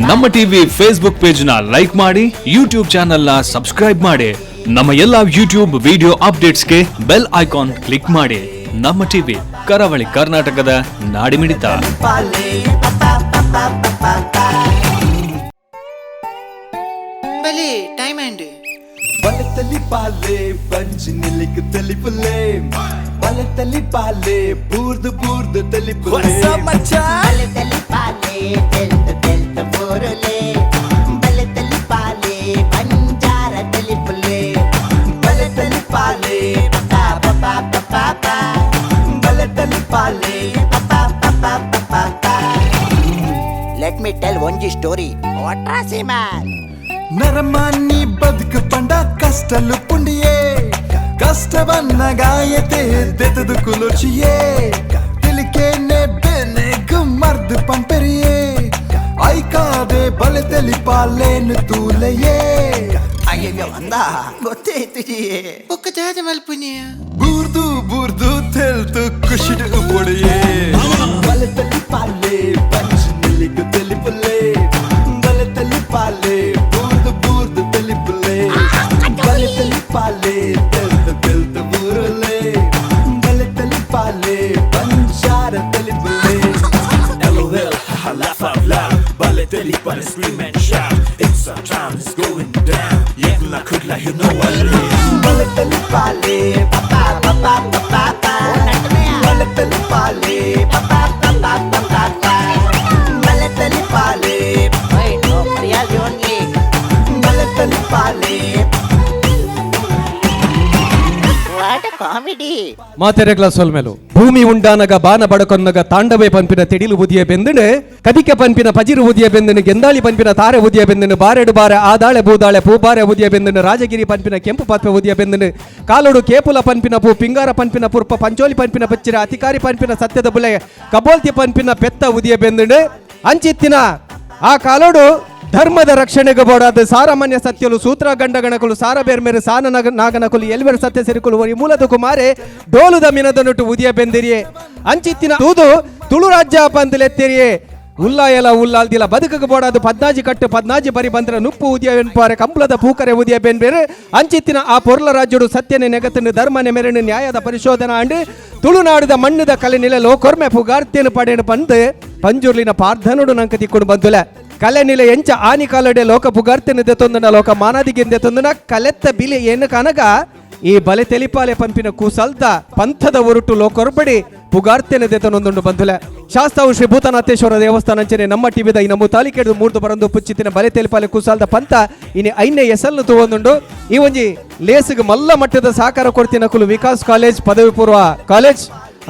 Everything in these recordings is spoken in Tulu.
ನಮ್ಮ ಟಿವಿ ಫೇಸ್ಬುಕ್ ಪೇಜ್ ನ ಲೈಕ್ ಮಾಡಿ, ಯೂಟ್ಯೂಬ್ ಚಾನೆಲ್ ನ ಸಬ್ಸ್ಕ್ರೈಬ್ ಮಾಡಿ. ನಮ್ಮ ಎಲ್ಲಾ ಯೂಟ್ಯೂಬ್ ವಿಡಿಯೋ ಅಪ್ಡೇಟ್ಸ್ಗೆ ಬೆಲ್ ಐಕಾನ್ ಕ್ಲಿಕ್ ಮಾಡಿ. ನಮ್ಮ ಟಿವಿ, ಕರಾವಳಿ ಕರ್ನಾಟಕದ ನಾಡಿಮಿಡಿತ. ಬಲೆ ಟೈಮ್ ಅಂಡ್ ಬಲತಲಿ ಪಾಲೆ ಬಂಜಿ ನಿಲಿಕ್ ತಲಿಪುಲೆ, ಬಲತಲಿ ಪಾಲೆ ಬೂರ್ದು ಬೂರ್ದು ತಲಿಪುಲೆ. ಬಲೆ ಪಾಲೆ ತೆಲ್ತ ತೆಲ್ತ ಬೋರಲೆ, ಬಲೆ ತಲಿ ಪಾಲೆ ಬಂಜಾರ ತಲಿಪುಲೆ. ಬಲತಲಿ ಪಾಲೆ ಪಾ ಪಾ ಪಾ ಪಾ. ಬಲತಲಿ ಪಾಲೆ. Let me tell ಒಂಜಿ ಸ್ಟೋರಿ ವಾಟ್ರಾಸಿ ಮ್ಯಾನ್. ನರಮಾನಿ ಬದುಕು ಪಂಡ ಕಷ್ಟಲು ಪುಂಡಿಯೇ, ಕಷ್ಟವನ್ನ ಗಾಯತೆ ದೆತದು ಕುಲುಚಿಯೇ, ತಿಳಿಕೇನೆ ಬೆನೆ ಮರ್ದು ಪಂಪೆರಿಯೇ, ಐಕಾದೆ ಬಲೆ ತಲಿ ಪಾಲೇನು ತೂಲೆಯೇ. ಅಯ್ಯಯ್ಯೋ ಅಂದ ಗೊತ್ತೇ ಇತ್ತು. ಬೊಕ್ಕ ದಾದ ಮಲ್ಪುನಿಯ? ಬೂರ್ದು ಬೂರ್ದು ತೆಲ್ತು ಖುಷಿಡು ಪೊಡಿಯೇ. ಬಲೆ ತಲಿ ಪಾಲೆ ಬಂಜಿ ನಿಲ್ಲಿಗು ತೆಲಿಪುಲೆ, ಬಲೆ ತಲಿ ಪಾಲೆ ಬೂರ್ದು ಬೂರ್ದು ತೆಲಿಪುಲೆ, ಬಲೆ ತಲಿ ಪಾಲೆ ತೆಲ್ತು ತೆಲ್ತು ಬೂರುಲೆ, ಬಲೆ ತಲಿ ಪಾಲೆ ಬಂಜಾರ ತೆಲಿಪುಲೆ. LOL, haha, laugh out loud. Ballet but scream and shout. It's our time, it's going down. Yekla kudla, you know what it is. ಬಲೆ ತಲಿ ಪಾಲೆ ಬಲೆ ತಲಿ ಪಾಲೆ ಬಲೆ ತಲಿ ಪಾಲೆ ಬಲೆ ತಲಿ ಪಾಲೆ. What comedy. ಮಾತೆರೆಗ್ಲ ಸೊಲ್ಮೆಲು. ಭೂಮಿ ಉಂಡಾನಗ ಬಾನ ಬಡಕೊನ್ನಗ ತಾಂಡವೇ ಪನ್ಪಿನ ತೆಡಿಲು ಬುದಿಯ ಬೆಂದಣು, ಕದಿಕೆ ಪನ್ಪಿನ ಪಜಿರು ಉದಿಯ ಬೆಂದಣು, ಗೆಂದಾಳಿ ಪನ್ಪಿನ ತಾರೆ ಉದಿಯ ಬೆಂದಣು, ಬಾರೆಡು ಬಾರೆ ಆದಾಳೆ ಬೂದಾಳೆ ಪೂಬಾರೆ ಉದಿಯ ಬೆಂದಣು, ರಾಜಗಿರಿ ಪನ್ಪಿನ ಕೆಂಪು ಪತ್ವೆ ಉದಿಯ ಬೆಂದಣು, ಕಾಲೋಡು ಕೇಪುಲ ಪನ್ಪಿನ ಪೂ, ಪಿಂಗಾರ ಪನ್ಪಿನ ಪುರ್ಪ, ಪಂಚೋಲಿ ಪನ್ಪಿನ ಪಚ್ಚಿರ, ಅಧಿಕಾರಿ ಪನ್ಪಿನ ಸತ್ಯದ ಬುಲೆ, ಕಬೋಲ್ತಿ ಪನ್ಪಿನ ಪೆತ್ತ ಉದಿಯ ಬೆಂದಣು. ಅಂಚಿತ್ತಿನ ಆ ಕಾಲೋಡು ಧರ್ಮದ ರಕ್ಷಣೆಗೆ ಬೋಡಾದ ಸಾರಮಾನ್ಯ ಸತ್ಯಲು ಸೂತ್ರ ಗಂಡಗಣಕುಲು ಸಾರ ಬೇರ್ಮೇರು ಸಾನ ನಾಗನಕುಲು ಎಲ್ವೆರ್ ಸತ್ಯ ಸಿರಿಕುಲು ಒರಿ ಮೂಲದ ಕುಮಾರೆ ಡೋಲುದ ಮಿನದನುಟು ಉದಿಯ ಬೆಂದಿರಿಯೇ. ಅಂಚಿತ್ತಿನ ತೂದು ತುಳು ರಾಜ್ಯ ಪಂದಲೆತ್ತೆರಿಯೇ. ಉಲ್ಲಾಯಲ ಉಲ್ಲಾಲ್ದಿಲ ಬದುಕಗೆ ಬೋಡಾದು ಪದ್ನಾಜಿ ಕಟ್ಟು ಪದ್ನಾಜಿ ಬರಿ ಬಂದ್ರ ನುಪ್ಪು ಉದಿಯ ಬೆನ್ಪಾರೆ ಕಂಬಳದ ಪೂಕರೆ ಉದಿಯ ಬೆನ್ಬೇರು. ಅಂಚಿತ್ತಿನ ಆ ಪೊರ್ಲ ರಾಜ್ಯಡು ಸತ್ಯನೆ ನೆಗತನ್ನು ಧರ್ಮನೆ ಮೆರನು ನ್ಯಾಯದ ಪರಿಶೋಧನಾ ಅಂಡು ತುಳುನಾಡುದ ಮಣ್ಣುದ ಕಲೆ ನಿಲೆ ಲೋಕೊರ್ಮೆ ಪುಗಾರ್ತಿಯನ್ನು ಪಡೆಯನು ಪಂದು ಪಂಜುರ್ಲಿನ ಪಾರ್ಧನುಡು ನಂಕ ತಿಕ್ಕೊಂಡು ಬಂದುಲೆ. ಕಲೆ ನಿಲೆ ಎಂಚ ಆನಿ ಕಾಲಡೆ ಲೋಕ ಪುಗಾರ್ತಿನ ದೆತೊಂದನ ಲೋಕ ಮಾನಾದಿಗೆಂದೆ ತೊಂದನ ಕಲೆತ್ತ ಬಿಲೆ ಏನು ಕನಗ ಈ ಬಲೆ ತೆಲಿಪಾಲೆ ಪಂಪಿನ ಕೂಸಲ್ದ ಪಂಥದ ಒರುಟು ಲೋಕೊರ್ಬಡಿ ಪುಗಾರ್ತೆನ ದೆತನೊಂದುಂಡು ಬಂಧುಲೆ. ಶಾಸ್ತಾವು ಶ್ರೀ ಭೂತನಾಥೇಶ್ವರ ದೇವಸ್ಥಾನ ಅಂಚನೆ ನಮ್ಮ ಟಿವಿದ ಈ ನಮ್ಮ ತಾಲಿಕೆಡು ಮೂರ್ದು ಬರಂದು ಪುಚ್ಚಿತಿನ ಬಲೆ ತೆಲಿಪಾಲೆ ಕುಸಾಲ್ದ ಪಂಥ ಇನಿ ಐನೇ ಎಸಲ್ನು ತೂವೊಂದುಂಡು. ಈ ಒಂಜಿ ಲೇಸುಗ್ ಮಲ್ಲ ಮಟ್ಟದ ಸಹಕಾರ ಕೊಡ್ತಿನ ಕುಲು ವಿಕಾಸ್ ಕಾಲೇಜ್ ಪದವಿ ಪೂರ್ವ ಕಾಲೇಜ್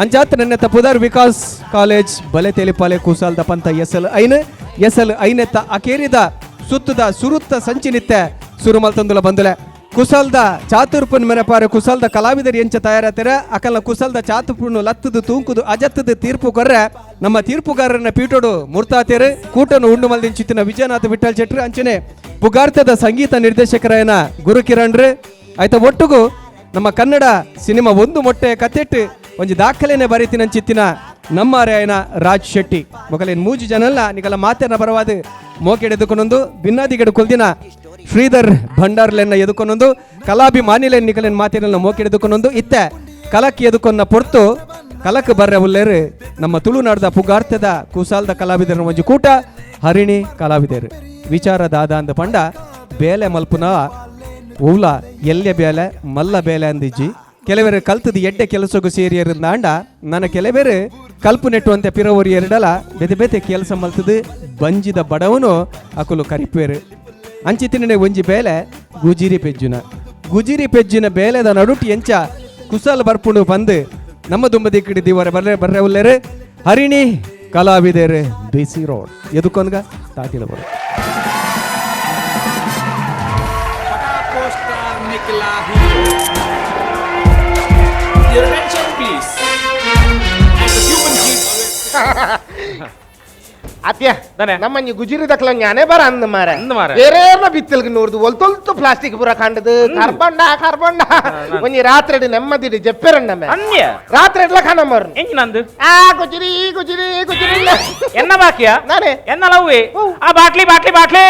ಅಂಚಾತ್ ನೆನ್ನೆತ್ತ ಪುದರ್ ವಿಕಾಸ್ ಕಾಲೇಜ್ ಬಲೆ ತೆಲಿಪಾಲೆ ಕುಸಾಲ್ದ ಪಂಥ ಎಸಲ್ ಐನ್ ಎಸಲ್ ಐನೆತ್ತ ಅಕೇರಿದ ಸುತ್ತದ ಸುರುತ್ತ ಸಂಚಿನಿತ್ತೆ ಸುರುಮಲ್ತಂದುಲ ಬಂದುಲೆ. ಕುಸಲ್ದ ಚಾತುರ್ಪನ್ ಮೆನಪಾರೆ ಕುಸಲ್ದ ಕಲಾವಿದರು ಎಂಚ ತಯಾರಾತರ ಅಕಲ್ನ ಕುಸಲ್ದ ಚಾತುರ್ಪುನ್ನು ಲತ್ತದು ತೂಂಕುದು ಅಜತ್ತದು ತೀರ್ಪು ಕೊರ್ರೆ ನಮ್ಮ ತೀರ್ಪುಗಾರರನ್ನ ಪೀಟೋಡು ಮುರ್ತಾತೇರು ಕೂಟನು ಉಂಡು ಮಲ್ದಿಂಚಿತ್ತಿನ ವಿಜಯನಾಥ ವಿಠಲ್ ಶೆಟ್ರು ಅಂಚನೆ ಪುಗಾರ್ತದ ಸಂಗೀತ ನಿರ್ದೇಶಕರಾಯನ ಗುರುಕಿರಣ್ರು ಆಯ್ತ ಒಟ್ಟುಗು ನಮ್ಮ ಕನ್ನಡ ಸಿನಿಮಾ ಒಂದು ಮೊಟ್ಟೆ ಕತೆಟ್ಟು ಒಂಜಿ ದಾಖಲೆನೆ ಬರೀತಿನಂಚಿತ್ತಿನ ನಮ್ಮ ರಾಯನ ರಾಜ್ ಶೆಟ್ಟಿ ಮೊಗಲೇನ್ ಮೂಜಿ ಜನಲ್ಲ ನಿಗಲ ಮಾತೆನ ಬರವಾದ ಮೋಕೆಡೆ ಎದುಕೊನೊಂದು ಭಿನ್ನಾದಿಗಡೆ ಕೊಲ್ದಿನ ಶ್ರೀಧರ್ ಭಂಡಾರ್ಲೆನ್ನ ಎದುಕೊನೊಂದು ಕಲಾಭಿಮಾನಿಲೆನ್ ನಿಗಲೆನ್ ಮಾತಿನ ಮೋಕೆಡೆ ಎದುಕೊನೊಂದು ಇತ್ತೆ ಕಲಕ್ ಎದುಕೊನ್ನ ಪೊರ್ತು ಕಲಕ್ ಬರ್ರೆ ಉಲ್ಲೇರು ನಮ್ಮ ತುಳುನಾಡದ ಪುಗಾರ್ತದ ಕುಸಾಲ್ದ ಕಲಾವಿದರ ಒಂಜಿ ಕೂಟ ಹರಿಣಿ ಕಲಾವಿದರು. ವಿಚಾರ ದಾದ ಅಂದ ಪಂಡ ಬೇಲೆ ಮಲ್ಪುನ ಓಲ ಎಲ್ಯ ಬೇಲೆ ಮಲ್ಲ ಬೇಲೆ ಅಂದಿಜ್ಜಿ. ಕೆಲವರು ಕಲ್ತದ ಎಡ್ಡೆ ಕೆಲಸಕ್ಕೂ ಸೇರಿಯರಿಂದಾಂಡ ನನ್ನ ಕೆಲವರು ಕಲ್ಪು ನೆಟ್ಟುವಂತೆ ಪಿರವರಿ ಎರಡಲ ಬೆತೆ ಬೆತೆ ಕೆಲಸ ಮಲ್ತದು ಬಂಜಿದ ಬಡವನು ಅಕುಲು ಕರಿಪೇರು. ಅಂಚಿತಿನ ಒಂಜಿ ಬೇಲೆ ಗುಜಿರಿ ಪೆಜ್ಜುನ ಗುಜಿರಿ ಪೆಜ್ಜಿನ ಬೇಲೆದ ನಡುಟಿ ಎಂಚ ಕುಸಲ್ ಬರ್ಪುಂಡು ಬಂದು ನಮ್ಮ ದುಂಬದಿ ಕಿಡಿ ದಿವರ ಬರ್ರೆ ಬರ್ರೆ ಉಲ್ಲೇರು ಹರಿಣಿ ಕಲಾವಿದರು ಬಿಸಿ ರೋಡ್ ಎದುಕೊಂದ್ಗ ತಾತಿಲ ಬರು. Your attention, please. As the human keeps ಅತ್ಯ ನಮ್ಮ ಗುಜಿರಿ ದಕ್ಲ ಜ್ಞಾನೇ ಬರ ಅಂದ ಮಾರ ಬೇರೆ ಬಿತ್ತಲ್ಗೆ ನೋಡ್ದು ಒಲ್ತೊಲ್ತು ಪ್ಲಾಸ್ಟಿಕ್ ಪೂರ ಕಾಂಡದು ಕಾರ್ಬಂಡ ಕಾರ್ಬಂಡ ಒಂಜಿ ರಾತ್ರಿ ನೆಮ್ಮದಿ ಜಪ್ಪೆರಣ್ಣ ರಾತ್ರಿ ಎಡ್ಲ ಕಾಣ ಮಾರು ನಂದು ಆ ಗುಜಿರಿ ಗುಜಿರಿ ಗುಜಿರಿ ಎನ್ನ ಬಾಕಿಯ ನಾನೇ ಎನ್ನ ಲವ್ವೆ ಆ ಬಾಟ್ಲಿ ಬಾಟ್ಲಿ ಬಾಟ್ಲಿ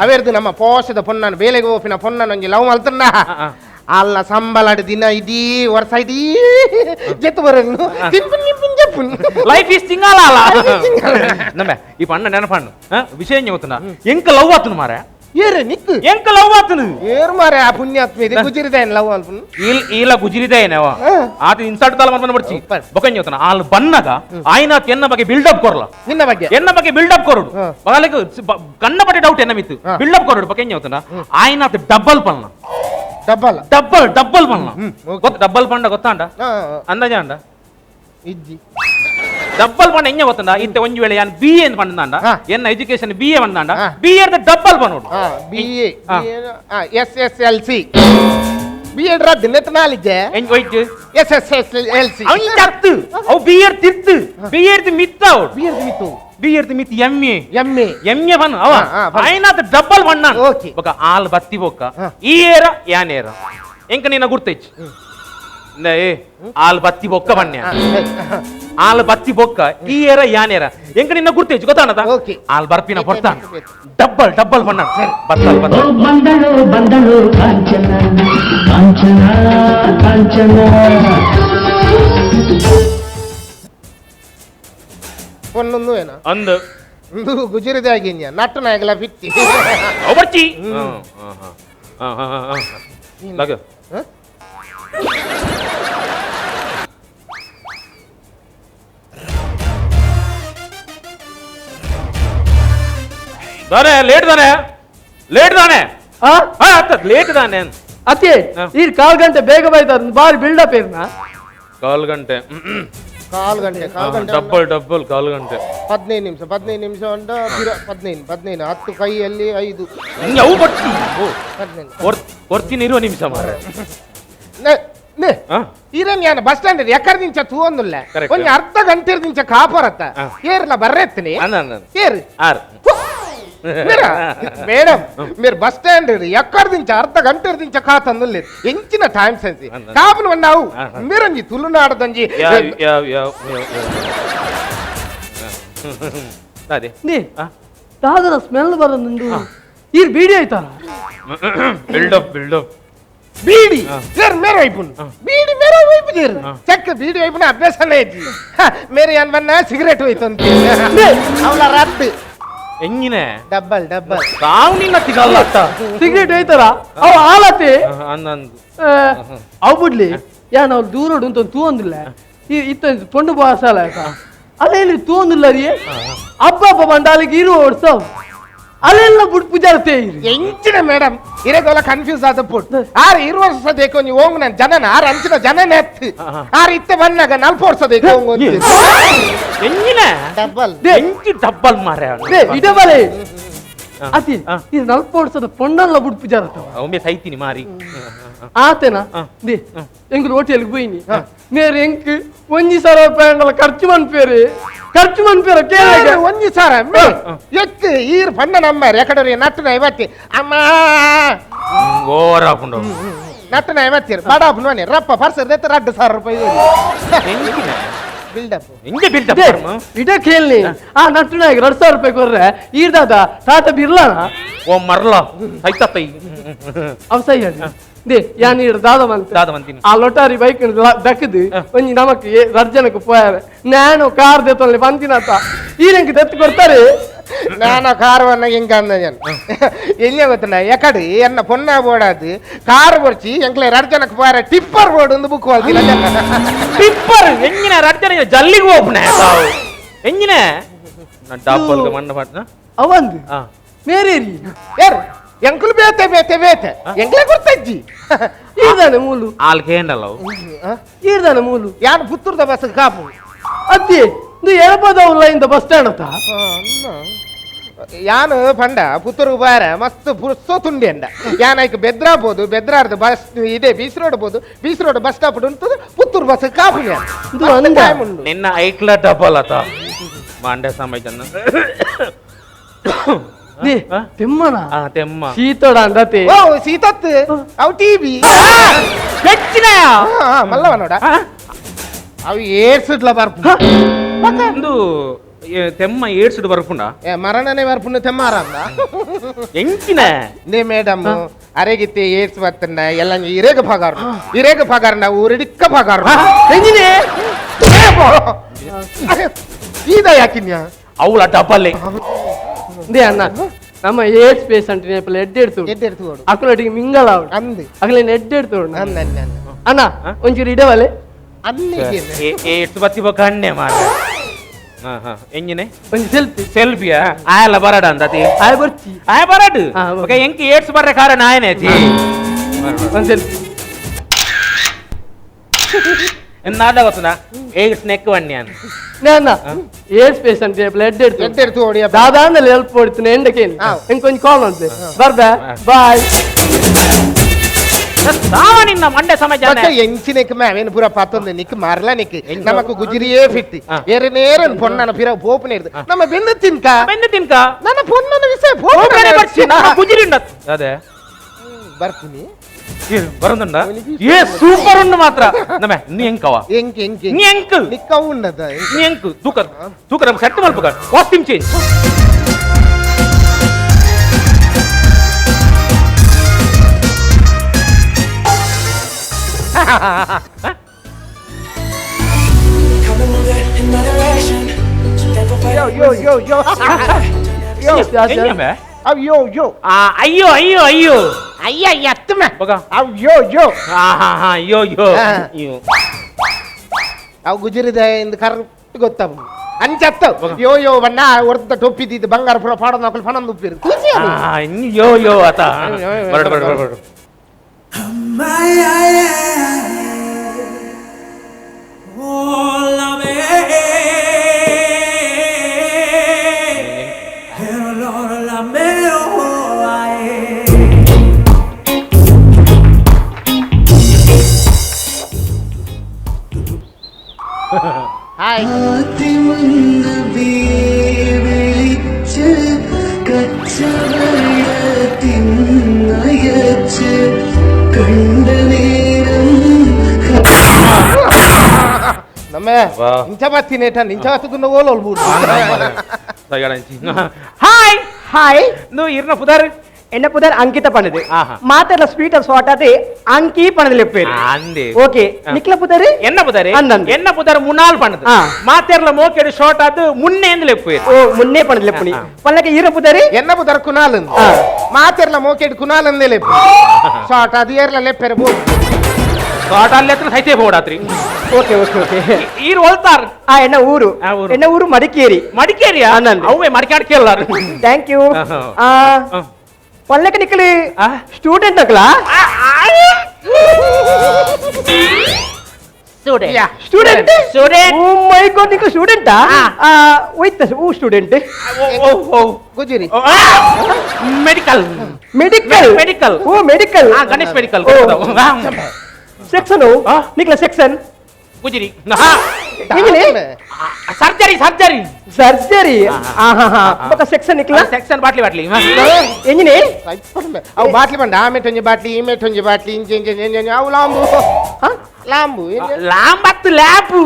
ಅವೇರ್ದು ನಮ್ಮ ಪೋಷದ ಪೊನ್ನನು ಬೇಲೆಗೆ ಹೋಪಿನ ಪೊನ್ನನು ಒಂಜಿ ಲವ್ ಮಲ್ತನ್ನ ಅಲ್ಲ ಸಂಬಳಾಡು ದಿನ ಇಡೀ ವರ್ಷ ಇಡೀ ಜೆತ್ತು ಬರನ್ನು ತಿನ್ಪುನ್ ನಿಂಪುನ್ ಜಪ್ಪುನ್ ಲೈಫ್ is ತಿಂಗಾಲ ನಮ್ಮ ಈ ಪಣ್ಣ ನೆನಪಣ್ಣು ವಿಷಯ ಗೊತ್ತನ ಎಂಕ ಲವ್ ಆತನು ಮಾರೆ ಏರೆ ನಿಕ್ಕು ಎಂಕ ಲವ್ ಆತನು ಏರು ಮಾರೆ ಆ ಪುಣ್ಯಾತ್ಮ ಇದೆ ಗುಜಿರಿದಾಯನ್ ಲವ್ ಅಲ್ಪುನ್ ಇಲ್ಲ ಗುಜಿರಿದಾಯನವ ಆತ ಇನ್ಸಲ್ಟ್ ತಾಲ ಮರ್ಪನ ಬಡ್ಚಿ ಬೊಕಂಜ ಗೊತ್ತನ ಆಲ್ ಬನ್ನಗ ಆಯ್ನಾತ್ ಎನ್ನ ಬಗ್ಗೆ ಬಿಲ್ಡಪ್ ಕೊರಲ ನಿನ್ನ ಬಗ್ಗೆ ಎನ್ನ ಬಗ್ಗೆ ಬಿಲ್ಡಪ್ ಕೊರಡು ಬಗಲಕ್ಕೆ ಕಣ್ಣ ಪಟ್ಟೆ ಡೌಟ್ ಎನ್ನ ಮಿತ್ತು ಬಿಲ್ಡಪ್ ಕೊರಡು ಬೊಕಂಜ ಗೊತ್ತನ ಆಯ್ನಾತ್ ಡಬ್ಬಲ್ ಪಲ್ನ double double double ಪಣ್ಣ ಗೊತ್ತ ಡಬ್ಬಲ್ ಪಂಡ ಗೊತ್ತಾಂಡ ಅಂದಾಜ ಅಂಡ ಇಜ್ಜಿ ಡಬ್ಬಲ್ ಪಂಡ ಎಂಜ ಗೊತ್ತಂಡ ಇತ್ತೆ ಒಂಜಿ ವೇಳೆ ಯಾನ್ ಬಿ ಎ ಪಂಡಂಡ ಎನ್ನ education B A ಪಂಡಂಡ B A double ಪನ್ನೋಡು B A S S L C B Ed ರದ್ದು ನೆತ್ತ ನಾಲಿಜೆ ಎಂಜ ಒಯ್ತು S S S L C ಅವ್ ಇಂಚ ಅವು ಬಿ ಎಡ್ ತಿರ್ತು ಬಿ ಎಡ್ ಮಿತ್ತ ಅವು ಬಿ ಎಡ್ ಮಿತ್ತು ಬಿ ಎಡ್ ಮಿತ್ M A M A M A ಪನ್ ಅವ ಆಯ್ನಾತ್ ಡಬ್ಬಲ್ ಪಣ್ಣ ಓಕೆ ಬೊಕ ಆಲ್ ಬತ್ತಿ ಬೊಕ್ಕ ಈ ಏರ ಯಾನೇರ ಎಂಕ ನಿನ್ನ ಗುರ್ತೈಚ್ ಏ ಆಲ್ ಬತ್ತಿ ಬೊಕ್ಕ ಬಣ್ಣ ಆಲ್ ಬತ್ತಿ ಬೊಕ್ಕ ಈ ಏರ ಯಾನೇರ ಎಂಕ ನಿನ್ನ ಗುರ್ತೈಚ್ ಗೊತ್ತಾಣದ ಆಲ್ ಬರ್ಪಿನ ಬರ್ತಾನ ಡಬ್ಬಲ್ ಡಬ್ಬಲ್ ಬಣ್ಣ ಬತ್ತಲ್ ಬತ್ತಲ್ ಬಂದಳು ಬಂದಳು ಕಾಂಚನ ಕಾಂಚನ ಕಾಂಚನ ಒಂದೊಂದು ಏನ ಅಂದು ಗುಜಿರಿದಾಗಿ ನಟ್ಟು ನಾಯಕಲ ಫಿಟ್ಟಿ ಬರ್ಚಿ ದಾನೆ ಲೇಟ್ ದಾನೆ ಲೇಟ್ ದಾನೆ ಲೇಟ್ ದಾನೆ ಅತ್ತೆ ಈ ಕಾಲ್ ಗಂಟೆ ಬೇಗ ಬೈತ ಬಾರಿ ಬಿಲ್ಡಪ್ ಏರ್ನ ಕಾಲ್ ಗಂಟೆ ಕಾಲ್ ಗಂಟೆ ಕಾಲ್ ಗಂಟೆ ಡಬ್ಬಲ್ ಡಬ್ಬಲ್ ಕಾಲ್ ಗಂಟೆ 15 ನಿಮಿಷ 15 ನಿಮಿಷ ಅಂಡ 15 15 10 ಕೈಯಲ್ಲಿ 5 ಅವು ಬಟ್ಟಿ ಕೊಡ್ತೀನಿ ಇರುವ ನಿಮಿಷ ಮಾರ ಇರೇನ್ ಯಾನ ಬಸ್ ಸ್ಟ್ಯಾಂಡ್ ಎಕ್ಕಡ ದಿಂಚ ತೂವೊಂದುಲ್ಲ ಒಂಜಿ ಅರ್ಧ ಗಂಟೆ ದಿಂಚ ಕಾಪರತ್ತ ಏರ್ಲ ಬರ್ರೆತ್ತೀನಿ ಏರು ಮೇಡಮ್ మీరు బస్ స్టాండ్ ఎక్కడ దించ అర్ధ గంట దించ కాతందులేదు ఎంచిన టైం సెన్స్ కాపును అన్నావు మీరంజి తులునాడదంజి ದಾದನ ಸ್ಮೆಲ್ ಬರೋದು ಈ beedi ಆಯ್ತಾರ build up build up beedi ಮೇರೆ వైపు బీడి మేరే వైపు చేరు చక్క బీడి వైపున అభ్యాసం లేదు మేరే అన్వన్న సిగరెట్ అవుతుంది ಅವಳ ರದ್ದು ಎಂಗಿನ ಡಬ್ಬಲ್ ಡಬ್ಬಲ್ ತಾವು ನಿನ್ನ ತಿಗಲ್ಲ ಸಿಗರೇಟ್ ಐತಾರ ಅವ ಆಲತೆ ಅವು ಬಿಡ್ಲಿ ಯಾನ್ ಅವ್ರು ದೂರೋಡು ಅಂತ ತೂವೊಂದಿಲ್ಲ ಇತ್ತ ಪೊಂಡು ಬಾಸಾಲ ಆಯ್ತಾ ಅಲ್ಲೇನು ತೂವೊಂದಿಲ್ಲ ರೀ ಹಬ್ಬ ಹಬ್ಬ ಬಂದ ಅಲ್ಲಿಗೆ ಇರುವ ಓಡ್ಸವ್ ಅಲ್ಲೆಲ್ಲ ಬುಡ್ ಪೂಜಾರತೆ ಎಂಚಿನ ಮೇಡಮ್ ಇರೋದೆಲ್ಲ ಕನ್ಫ್ಯೂಸ್ ಆದ ಪುಟ್ ಆರ್ ಇರು ವರ್ಷ ದೇಕೋ ನೀವು ಹೋಗ್ ನನ್ನ ಜನನ ಆರ್ ಅಂಚಿನ ಜನನ ಎತ್ತು ಆರ್ ಇತ್ತೆ ಬಂದಾಗ ನಲ್ಪ ವರ್ಷ ದೇಕೋ ಎಂಜಿನ ಡಬ್ಬಲ್ ಎಂಚಿ ಡಬ್ಬಲ್ ಮಾರೆ ಇಡಬಲೆ ಅತಿ ಈ ನಲ್ಪ ವರ್ಷದ ಪೊಣ್ಣಲ್ಲ ಬುಡ್ ಪೂಜಾರತ ಒಮ್ಮೆ ಸೈತೀನಿ ಮಾರಿ ಆತೇನಾ they ಎಂಗ್ ಹೋಟೆಲ್ಗೆ పోయిನಿ ಮೇರೆ ಎಂಕ್ ಒಂಜಿ ಸಾವಿರ ರೂಪಾಯಿ ಖರ್ಚು ಮನ್ಪೇರಿ ಖರ್ಚು ಮನ್ಪೇರ ಕೇಳ ಒಂಜಿ ಸಾವಿರ ಎಕ್ ಈರ್ ಪಂಡ ನಂಬರ್ ಎಕಡೆ ನಟ್ಟು ಐವತ್ತಿ ಅಮ್ಮ ಓವರ್ ಹಾಕೊಂಡು ನಟ್ಟು ಐವತ್ತೀರು ಬಡ ನೋನಿ ರಪ್ಪ ಪರ್ಸರ್ ರಡ್ಡು ಸಾವಿರ ರೂಪಾಯಿ ಬಿಲ್ಡಪ್ ಹಿಂಗೆ ಬಿಲ್ಡಪ್ ಇಡ ಕೇಳಿ ಆ ನಟ್ಟು ನಾಯಕ 2000 ರೂಪಾಯಿ ಕೊರ್ರೆ ಈರ್ದಾದ ಟಾಟಾ ಬಿರ್ಲಾನ ಓ ಮರ್ಲ ಐತತ್ತ ಅವ ಸೈ ಹೇಳಿ they ಯಾನ್ ಈರ್ ದಾದ ಮಂತ ದಾದ ಮಂತೀನಿ ಆ ಲೊಟಾರಿ ಬೈಕ್ ದಕ್ಕದು ಒಂಜಿ ನಮಕ್ ರಡ್ ಜನಕ್ಕೆ ಪೋಯಾರೆ ನಾನು ಕಾರ್ ದೇತಲ್ಲಿ ಬಂದಿನತ ಈರಂಗೆ ದತ್ತು ಕೊಡ್ತಾರೆ ನಾನು ಕಾರ್ ಎಂಕ ಎಲ್ಲಿ ಗೊತ್ತಣ್ಣ ಎಕಡೆ ಎನ್ನ ಪೊನ್ನ ಬೋಡಾದು ಕಾರ್ ಬೊರ್ಚಿ ಎಂಕ್ಲೆ ರಡ್ ಜನಕ್ಕೆ ಪೋಯಾರೆ ಟಿಪ್ಪರ್ ಬೋರ್ಡ್ ಒಂದು ಬುಕ್ ಟಿಪ್ಪರ್ ಎಂಜಿನ ರಡ್ ಜನ ಜಲ್ಲಿಗೆ ಹೋಗ್ನೆ ಎಂಜಿನ ಡಬ್ಬಲ್ ಮಣ್ಣ ಪಟ್ನ ಅವಂದು ಮೇರೇರಿ ಏರ್ ಎಂಕುಲು ಬೇತೆ ಬೇತೆ ಬೇತೆ ಎಂಕ್ಲೆ ಗೊತ್ತಜ್ಜಿ ಈರ್ದಾನೆ ಮೂಲು ಆಲ್ ಕೇಂಡಲ್ಲ ಈರ್ದಾನೆ ಮೂಲು ಯಾನ್ ಪುತ್ತೂರ್ದ ಬಸ್ ಕಾಪು ಅದ್ದಿ ಇದು ಎಳಪದವಲ್ಲ ಇಂದ ಬಸ್ ಸ್ಟ್ಯಾಂಡ್ ಅತ್ತ ಯಾನು ಪಂಡ ಪುತ್ತೂರು ಬಾರ ಮಸ್ತ್ ಪುರ್ಸೋ ತುಂಡಿ ಅಂಡ ಯಾನ್ ಐಕ್ ಬೆದ್ರಾ ಬೋದು ಬೆದ್ರಾರ್ದು ಬಸ್ ಇದೆ ಬೀಸ್ ರೋಡ್ ಬೋದು ಬೀಸ್ road bus stop ಉಂಟು ಪುತ್ತೂರು ಬಸ್ ಕಾಪು ಇದು ಅಂದ ನಿನ್ನ ಐಕ್ಲ ಡಬಲ್ ಆತ Mande ಸಮಯ ತೆಮ್ಮನ ತೆಮ್ಮ ಶೀತೋಡ ಅಂದತೆ ಓ ಶೀತತ್ ಅವು ಟಿಬಿ ಹೆಚ್ಚಿನ ಮಲ್ಲವ ನೋಡ ಅವು ಏರ್ಸಿಡ್ಲ ಬರ್ಪು ಒಂದು ತೆಮ್ಮ ಏರ್ಸಿಡ್ ಬರ್ಪುಂಡ ಮರಣನೇ ಬರ್ಪುಂಡ ತೆಮ್ಮ ಆರಾಮ ಎಂಚಿನ ನೇ ಮೇಡಮ್ ಅರೆಗಿತ್ತೆ ಏರ್ಸ್ ಬರ್ತಂಡ ಎಲ್ಲ ಇರೇಗ ಭಾಗಾರ ಇರೇಗ ಭಾಗಾರ ಊರಿಡಿಕ್ಕ ಭಾಗಾರ ಎಂಜಿನೇ ಈದ ಯಾಕಿನ್ಯಾ ಅವಳ ಡಬ್ಬಲ್ಲೇ ಅಣ್ಣ ನಮ್ಮ ಏಡ್ಸ್ ಪೇಷಂಟ್ ಎಡ್ಡೆ ಎಡ್ತು ಅಕ್ಕಲೊಟ್ಟಿಗೆ ಮಿಂಗಲ್ ಆವಡು ಅಂದು ಅಗಲೇನು ಎಡ್ಡೆ ಎಡ್ತು ಅಣ್ಣ ಒಂಚೂರು ಇಡವಲೆ ಏಡ್ಸ್ ಬತ್ತಿ ಬೊಕ್ಕ ಅಣ್ಣೆ ಮಾರ ಎಂಜಿನೆ ಒಂಜಿ ಸೆಲ್ಫಿ ಸೆಲ್ಫಿಯಾ ಆಯಲ್ಲ ಬರಡ ಅಂದತಿ ಆಯ ಬರ್ಚಿ ಆಯ ಬರಡು ಓಕೆ ಎಂಕ್ ಏಡ್ಸ್ ಬರ್ರೆ ಕಾರಣ ಆಯನೆ ಜಿ ಒಂದ್ ಸೆಲ್ಫಿ ನಾದ ಗೊತ್ತದ ಏಡ್ಸ್ ನೆಕ್ ವಣ್ಯಾನ್ ನಾನು AIDS patient blood ಎಡ್ತು ದಾದಾಂದಲ್ಲಿ help ಕೊಡ್ತೀನಿ ಎಂಡಕೇನು ಎಂಕ್ ಕೊಂಚ ಕಾಲ್ ಉಂಟು ಬರ್ಬಾ ಬಾಯ್ ನಿನ್ನ ಮಂಡೆ ಸಮಾಜ ಎಂಚಿನೆಕ್ ಮ್ಯಾವೇನು ಪೂರ ಪಾತೊಂದು ನಿಕ್ ಮಾರ್ಲ ನಿಕ್ ನಮಕ್ ಗುಜಿರಿಯೇ ಫಿಟ್ ಏರೆ ನೇರ ಪೊಣ್ಣನ ಪಿರ ಪೋಪನೆ ಇರ್ದು ನಮ್ಮ ಬೆನ್ನು ತಿನ್ಕ ಬೆನ್ನು ತಿನ್ಕ ನನ್ನ ಪೊಣ್ಣನ ವಿಷಯ ಪೋಪನೆ ಬರ್ಸಿ ಗುಜಿರಿ ಉಂಡ ಅದೇ ಬರ್ಪುನಿ ಬರಂದುಂಡ ಏ ಸೂಪರ್ ಉಂಡು ಮಾತ್ರ ನಮ್ಮೆ ನೀ ಎಂಕವ ಎಂಕ್ ಎಂಕ್ ನೀ ಎಂಕ್ ನಿಕ್ಕವು ಉಂಡದ ನೀ ಎಂಕ್ ತೂಕ ತೂಕ ನಮ್ಗೆ ಸೆಟ್ ಮಲ್ಪಕ ಕಾಸ್ಟ್ಯೂಮ್ ಚೇಂಜ್ ಯೋ ಯೋ ಯೋ ಯೋ ಯೋ ಅಯ್ಯೋ ಯೋ ಅಯ್ಯೋ ಅಯ್ಯೋ ಅಯ್ಯೋ ಅಯ್ಯ ಎತ್ತಮ ಅಯ್ಯೋ ಯೋ ಅಯ್ಯೋ ಯೋ ಅಯ್ಯೋ ಅವು ಗುಜರಿದ ಇಂದ ಕರೆಕ್ಟ್ ಗೊತ್ತಾವು ಅಂಚತ್ತ ಯೋ ಯೋ ಬಣ್ಣ ಒರ್ದ ಟೊಪ್ಪಿದ್ದಿದ್ದು ಬಂಗಾರ ಪುರ ಪಾಡೋದು ಹಾಕಲು ಪಣಂದು ಉಪ್ಪಿರು ಯೋ ಯೋ ಆತ ಬರಡು ಬರಡು ಬರಡು ಹಾಯ್ ಹಾಯ್ నువ్వు ఇర్న పుదర్ என்ன புதர் ಅಂಕಿತ ಪಣದು ಮಾತೆಲ್ಲ ಸ್ವೀಟ್ ಸಾಟ್ ಆತೆ ಅಂಕಿ ಪಣದು ಲೆಪ್ಪೇರು ಅಂದೆ ಓಕೆ ನಿಕ್ಲ ಪುದರ್ என்ன புதர் என்ன புதர் முன்னால் பಣದು ಮಾತೆರ್ಲ ಮೋಕೆಡು ಶಾರ್ಟ್ ಆದು ಮುನ್ನೆ ಎಂದು ಲೆಪ್ಪೇರು ಓ ಮುನ್ನೆ ಪಣದು ಲೆಪ್ಪುನಿ ಪಲ್ಲಕ್ಕೆ ಈರ ಪುದರ್ என்ன புದರ್ ಕುನಾಲ್ ಮಾತೆರ್ಲ ಮೋಕೆಡು ಕುನಾಲ್ ಅಂದೆ ಲೆಪ್ಪು ಶಾರ್ಟ್ ಅದು ಏರ್ಲ ಲೆಪ್ಪೇರು ಬೋ ಶಾರ್ಟ್ ಅಲ್ಲಿ ಹತ್ರ ಸೈತೆ ಬೋಡಾತ್ರಿ okay okay okay ಈರು ಹೋಲ್ತಾರ್ ಆ ಎನ್ನ ಊರು ಎನ್ನ ಊರು ಮಡಿಕೇರಿ ಮಡಿಕೇರಿಯಾ ಅವೇ ಮಡಿಕಾಡ್ ಕೇಳಲಾರ thank you ಆ ಪಲ್ಲಕ್ಕೆ ನಿಕ್ಕಲಿ ಸ್ಟೂಡೆಂಟ್ ಅಕ್ಲಾ student student oh my god ನಿಕ್ಕ ಸ್ಟೂಡೆಂಟಾ ಹೋಯ್ತ ಓ ಸ್ಟೂಡೆಂಟ್ ಓ ಓ ಗುಜಿರಿ medical medical medical oh medical Ganesh medical section ನಿಕ್ಲ section ಗುಜಿರಿ surgery surgery surgery ಆಹಾ ಬೊಕ ಸೆಕ್ಷನ್ ನಿಕ್ಲ ಸೆಕ್ಷನ್ ಬಾಟ್ಲಿ ಬಾಟ್ಲಿ ಎಂಜಿನೆ ಅವು ಬಾಟ್ಲಿ ಬಂಡ ಆ ಮೇಟೊಂಜಿ ಬಾಟ್ಲಿ ಈ ಮೇಟೊಂಜಿ ಬಾಟ್ಲಿ ಇಂಚೆ ಇಂಚೆ ಇಂಚೆ ಅವು ಲಾಂಬು ಲಾಂಬು ಲಾಂಬತ್ತು ಲ್ಯಾಪು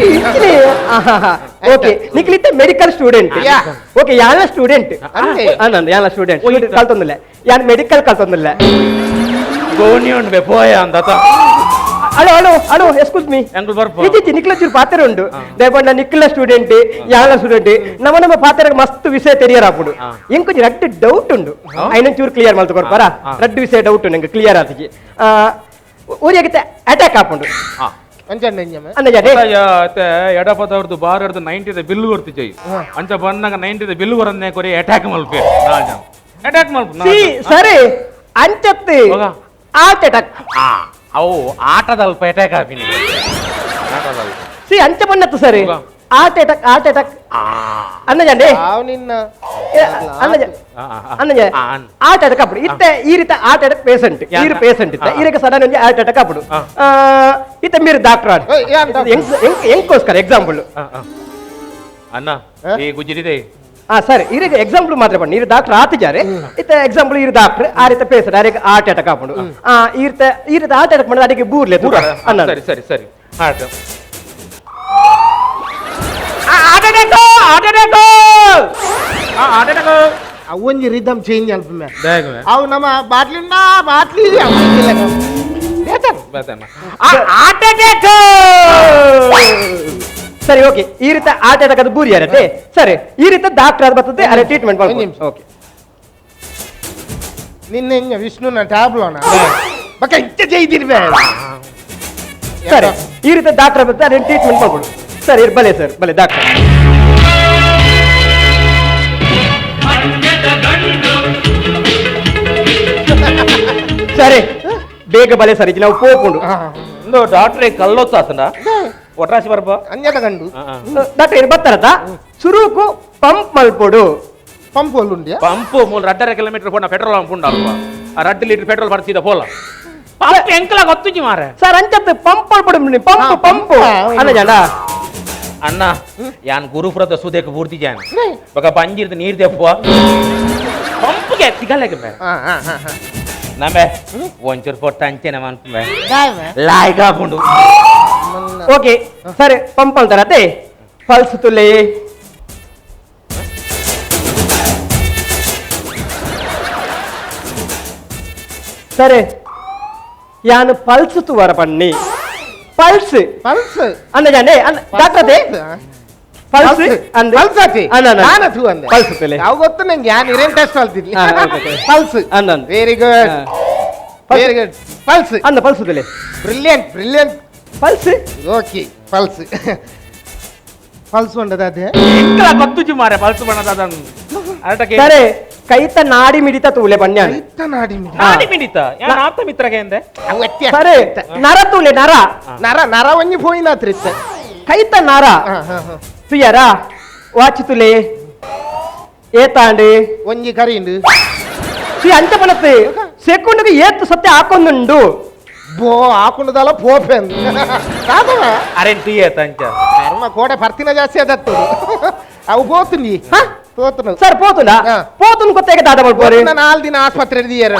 ಇಂಚಿನೆ ಆಹಾ ಓಕೆ ನಿಕ್ಲಿತ್ತ medical student okay ಯಾನ ಸ್ಟೂಡೆಂಟ್ ಅನ್ನ ಯಾನ ಸ್ಟೂಡೆಂಟ್ ಕಲ್ತೊಂದಿಲ್ಲ ಯಾನ್ ಮೆಡಿಕಲ್ ಕಲ್ತೊಂದಿಲ್ಲ ಗೋಣಿ ಉಂಡು ಪೋಯ ಅಂದ hello hello hello excuse me ಇಜ್ಜಿ ನಿಕ್ಲ ಚೂರು ಪಾತ್ರ ಉಂಡು ದಯಪಂಡ ನಿಕ್ಲ ಸ್ಟೂಡೆಂಟ್ ಯಾಲ ಸ್ಟೂಡೆಂಟ್ ನಮ್ಮ ನಮ್ಮ ಪಾತ್ರ ಮಸ್ತ್ ವಿಷಯ ತೆರಿಯರಾಪುಡು ಎಂಕೊಂಚ ರಡ್ಡು ಡೌಟ್ ಉಂಡು ಐನ ಚೂರು ಕ್ಲಿಯರ್ ಮಲ್ತು ಕೊರ್ಪಾರ ರಡ್ಡು ವಿಷಯ ಡೌಟ್ ಉಂಡು ಎಂಕ್ ಕ್ಲಿಯರ್ ಆತಿಜಿ ಊರಿಯಾಗಿತ್ತೆ ಅಟ್ಯಾಕ್ ಆಪುಂಡು ಎಡಪದವ್ರದ್ದು ಬಾರರ್ದು 90 ಬಿಲ್ ಕೊಡ್ತಿಜೈ ಅಂಚ ಬಂದಾಗ 90 ಬಿಲ್ ಕೊರಂದೆ ಕೊರಿ ಅಟ್ಯಾಕ್ ಮಲ್ಪೆ ಅಟ್ಯಾಕ್ ಮಲ್ಪ ಸರಿ ಅಂಚತ್ತಿ ಹಾರ್ಟ್ ಅಟ್ಯಾಕ್ ಅವು ಆಟದಲ್ಪ ಅಟ್ಯಾಕ್ ಆಪಿನಿ ಆಟದಲ್ಪ ಸಿ ಅಂಚ ಬನ್ನತ್ತು ಸರಿ heart attack heart attack ಅನ್ನಜಂಡೆ ಅನ್ನಜ ಅನ್ನಜ ಹಾರ್ಟ್ ಅಟ್ಯಾಕ್ ಅప్పుడు ಇತ್ತೆ ಈ ರೀತಿ heart attack patient ಈರು patient ಇತ್ತ ಈರಕ್ಕೆ ಸಡನ್ ಒಂಜಿ ಹಾರ್ಟ್ ಅಟ್ಯಾಕ್ ಅప్పుడు ಇತ್ತೆ మీరు ಡಾಕ್ಟರ್ ಆಡ್ ಎಂಕೋಸ್ಕರ ಎಕ್ಸಾಂಪಲ್ ಅಣ್ಣ ಈ ಗುಜಿರಿದೆ ಆ ಸರಿ ಇರಿಗೆ ಎಕ್ಸಾಂಪಲ್ ಮಾತ್ರ ಬನ್ನಿ ಇರು ಡಾಕ್ಟರ್ ಆತಿಜಾರೆ ಇತ್ತ ಎಕ್ಸಾಂಪಲ್ ಇರು ಡಾಕ್ಟರ್ ಆ ರೀತಿ ಪೇಸರ್ ಅರೆಗೆ ಹಾರ್ಟ್ ಅಟ್ಯಾಕ್ ಆಪುಂಡು ಆ ಈರ್ತ ಈರ್ತ ಹಾರ್ಟ್ ಅಟ್ಯಾಕ್ ಮಾಡಿದ ಅದಕ್ಕೆ ಬೂರ್ಲೆ ಅಣ್ಣ ಸರಿ ಸರಿ ಸರಿ heart heart attack heart attack heart attack ಅವೊಂಜಿ rhythm change ಅಲ್ಪಮೆ ಅವು ನಮ್ಮ ಬಾಟ್ಲಿಂದ ಬಾಟ್ಲಿ ಹಾರ್ಟ್ ಅಟ್ಯಾಕ್ ಸರಿ ಓಕೆ ಈ ರೀತಿ ಹಾರ್ಟ್ ಅಟ್ಯಾಕ್ ಅದು ಬೂರಿ ಅರತೆ ಸರಿ ಈ ರೀತಿ ಡಾಕ್ಟರ್ ಅದು ಬರ್ತದೆ ಅರೆ ಟ್ರೀಟ್ಮೆಂಟ್ ಮಾಡ್ಬೋದು ಓಕೆ ನಿನ್ನೆ ವಿಷ್ಣುನ ಟ್ಯಾಬ್ಲೋನ ಬಕ್ಕ ಇಂಚ ಜೈದಿರ್ಬೇ ಸರಿ ಈ ರೀತಿ ಡಾಕ್ಟರ್ ಬರ್ತದೆ ಅದೇ ಟ್ರೀಟ್ಮೆಂಟ್ ಮಾಡ್ಬೋದು ಸರಿ ಬಲೆ ಸರ್ ಬಲೆ ಡಾಕ್ಟರ್ ಸರಿ ಬೇಗ ಬಲೆ ಸರ್ ಇದು ನಾವು ಪೋಪುಂಡು ಇಂದು ಡಾಕ್ಟ್ರೆ ಕಲ್ಲೊತ್ತಾಸನ ಒಟ್ರಾಸಿ ಬರ್ಪ ಅಂಜದ ಗಂಡು ಡಾಕ್ಟರ್ ಇದು ಬರ್ತಾರತ್ತ ಸುರುಕು ಪಂಪ್ ಮಲ್ಪೊಡು ಪಂಪ್ ಉಂಡಿಯಾ ಪಂಪ್ ಮೂಲ ರಡ್ಡರ ಕಿಲೋಮೀಟರ್ ಪೋಣ ಪೆಟ್ರೋಲ್ ಪಂಪ್ ಉಂಡು ಅಲ್ಪ ಆ ರಡ್ಡು ಲೀಟರ್ ಪೆಟ್ರೋಲ್ ಬರ್ತಿದ್ದ ಪೋಲ ಪಂಪ್ ಎಂಕಲ ಗೊತ್ತುಜಿ ಮಾರೆ ಸರ್ ಅಂಚತ್ತು ಪಂಪ್ ಮಲ್ಪೊಡು ಪಂಪ್ ಪಂಪ್ ಅಣ್ಣ ಜನ ಅಣ್ಣ ಯಾನ್ ಗುರುಪುರದ ಸುದೇಕ ಪೂರ್ತಿ ಜಾನ್ ಬಕ ಬಂಜಿರ್ದು ನೀರ್ ದೆಪ್ಪುವ ಪಂಪ್ಗೆ ತಿಗಲೆಗೆ ಬೇ ನಮೆ ಒಂಚೂರು ಪೊಟ್ಟ ಅಂಚೆನೆ ಮನ್ಪುವೆ ಲಾಯ್ಗ ಹಾಕೊಂಡು ಓಕೆ ಸರಿ ಪಂಪ್ ಅಂತಾರತ್ತೆ ಪಲ್ಸ್ ತುಲೆ ಸರಿ ಯಾನು ಪಲ್ಸ್ ತುವರ ಪನ್ನಿ ಪಲ್ಸ್ ಪಲ್ಸ್ ಅಣ್ಣ ಜಾನೆ ಡಾಕ್ಟರ್ ಪಲ್ಸ್ ಅಂದೆ ಪಲ್ಸ್ ಆತಿ ಅಣ್ಣ ನಾನು ಥೂ ಅಂದೆ ಪಲ್ಸ್ ತುಲೆ ಯಾವ ಗೊತ್ತು ನಂಗೆ ಯಾನ್ ಇರೇನ್ ಟೆಸ್ಟ್ ಅಲ್ತಿದ್ಲಿ ಪಲ್ಸ್ ಅಣ್ಣ very good very good pulse ಅಣ್ಣ ಪಲ್ಸ್ ತುಲೆ brilliant brilliant pulse okay pulse pulse ಉಂಡದ ಅದೇ ಎಂಕಲ ಗೊತ್ತುಜಿ ಮಾರೆ ಪಲ್ಸ್ ಬಣ್ಣದ ಅರಟಕ್ಕೆ ಸರಿ ಕೈತ ನಾಡಿ ಮಿಡಿತ ತೂಲೆ ಬಣ್ಣ ಕೈತ ನಾಡಿ ಮಿಡಿತ ನಾಡಿ ಮಿಡಿತ ಯಾನ್ ಆಪ್ತ ಮಿತ್ರಗೆ ಅಂದೆ ಸರಿ ನರ ತೂಲೆ ನರ ನರ ನರ ಒಂಜಿ ಪೋಯಿನಾತ್ರಿತ್ತ ಕೈತ ನರ ತುಯರ ವಾಚ್ ತುಲೆ ಏತಾಂಡಿ ಒಂಜಿ ಕರಿಂಡು ಅಂಚ ಪನತ್ತೆ ಸೆಕೆಂಡ್ಗೆ ಏತ್ ಸತ್ಯ ಹಾಕೊಂದುಂಡು ಬೋ ಹಾಕೊಂಡದಲ್ಲ ಪೋಪೆ ಅರೆ ತುಯ್ಯತ ಅಂಚ ಕರ್ಮ ಕೋಡೆ ಪರ್ತಿನ ಜಾಸ್ತಿ ಅದತ್ತು ಅವು ಪೋತುನಿ ಪೋತುನು ಸರ್ ಪೋತುನ ಪೋತುನ್ ಗೊತ್ತಾಗ ದಾದ ಮಲ್ಪೋರಿ ನಾಲ್ ದಿನ ಆಸ್ಪತ್ರೆ ದಿಯರ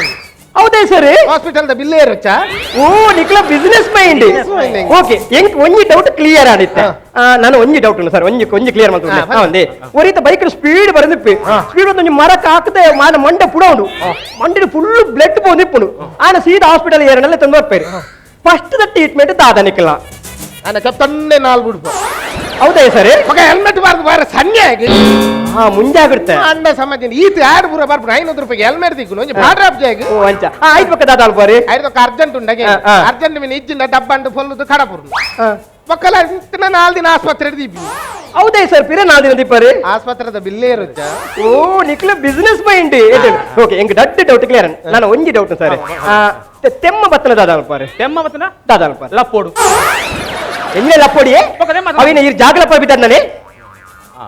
ಹೌದೇ ಸರ್ ಹಾಸ್ಪಿಟಲ್ the bill ಏರುಚ್ಚಾ ಓ ನಿಕ್ಲ ಬಿಸಿನೆಸ್ ಮೈಂಡ್ ಓಕೆ ಎಂಕ್ ಒಂಜಿ ಡೌಟ್ ಕ್ಲಿಯರ್ ಆಡಿತ್ತೆ ನಾನು ಒಂಜಿ ಡೌಟ್ ಉಂಟು ಸರ್ ಒಂಜಿ ಒಂಜಿ ಕ್ಲಿಯರ್ ಮಾಡ್ತೀನಿ ಒಂದೇ ಒರಿತ ಬೈಕ್ ಸ್ಪೀಡ್ ಬರಂದಿಪ್ಪಿ ಸ್ಪೀಡ್ ಒಂಜಿ ಮರಕ್ಕೆ ಹಾಕದೆ ಮಾನ ಮಂಡೆ ಪುಡ ಉಂಡು ಮಂಡೆ ಫುಲ್ ಬ್ಲಡ್ ಪೋಂದಿಪ್ಪುಂಡು ಆನ ಸೀದಾ ಹಾಸ್ಪಿಟಲ್ ಏರನಲ್ಲ ತಂದು ಬರ್ಪೇರು ಫಸ್ಟ್ the treatment ದಾದ ನಿಕ್ಲ ಆನ ಕತ್ತನ್ನೆ ನಾಲ್ ಬಿಡ್ಪ ಹೌದಾ ಸರ್ ಹೆಲ್ಮೆಟ್ ಬಾರ್ದು ಬಾರ ಸಣ್ಣ ಆಗಿ ಹಾ ಮುಂಜಾಗ್ರತೆ ಅಣ್ಣ ಸಮಾಜ ಈತ ಆಡ್ ಪೂರ ಬರ್ಪುನ 500 ರೂಪಾಯಿ ಹೆಲ್ಮೆಟ್ ದಿಕ್ಕು ಒಂಜಿ ಬಾಡ್ರಾಪ್ ಜಾಗ ಓ ಅಂಚ ಆಯ್ತು ಪಕ್ಕ ದಾದ ಅಲ್ಪರಿ ಆಯ್ತು ಅರ್ಜೆಂಟ್ ಉಂಡಗೆ ಅರ್ಜೆಂಟ್ ಮಿನ್ ಇಜ್ಜಿಂದ ಡಬ್ಬಂಡು ಫುಲ್ಲು ಕಡಪುರ್ನು ಪಕ್ಕಲ ನಾಲ್ ದಿನ ಆಸ್ಪತ್ರೆ ದೀಪಿ ಹೌದೇ ಸರ್ ಪಿರ ನಾಲ್ ದಿನ ದೀಪರಿ ಆಸ್ಪತ್ರೆದ ಬಿಲ್ಲೇ ಇರುತ್ತ ಓ ನಿಕ್ಲ ಬಿಸಿನೆಸ್ ಮೈಂಡ್ ಓಕೆ ಎಂಕ್ ಡಡ್ ಡೌಟ್ ಕ್ಲಿಯರ್ ನಾನು ಒಂಜಿ ಡೌಟ್ ಸರ್ ತೆಮ್ಮ ಬತ್ತನ ದಾದ ಅಲ್ಪರಿ ತೆಮ್ಮ ಬತ್ತನ ದಾದ ಅಲ್ಪರಿ ಲಪ್ಪೋಡು ಎಣ್ಣೆ ಲಪ್ಪೋಡಿ ಅವಿನ ಈ ಜಾಗಲಪ್ಪ ಬಿದ್ದಾನೆ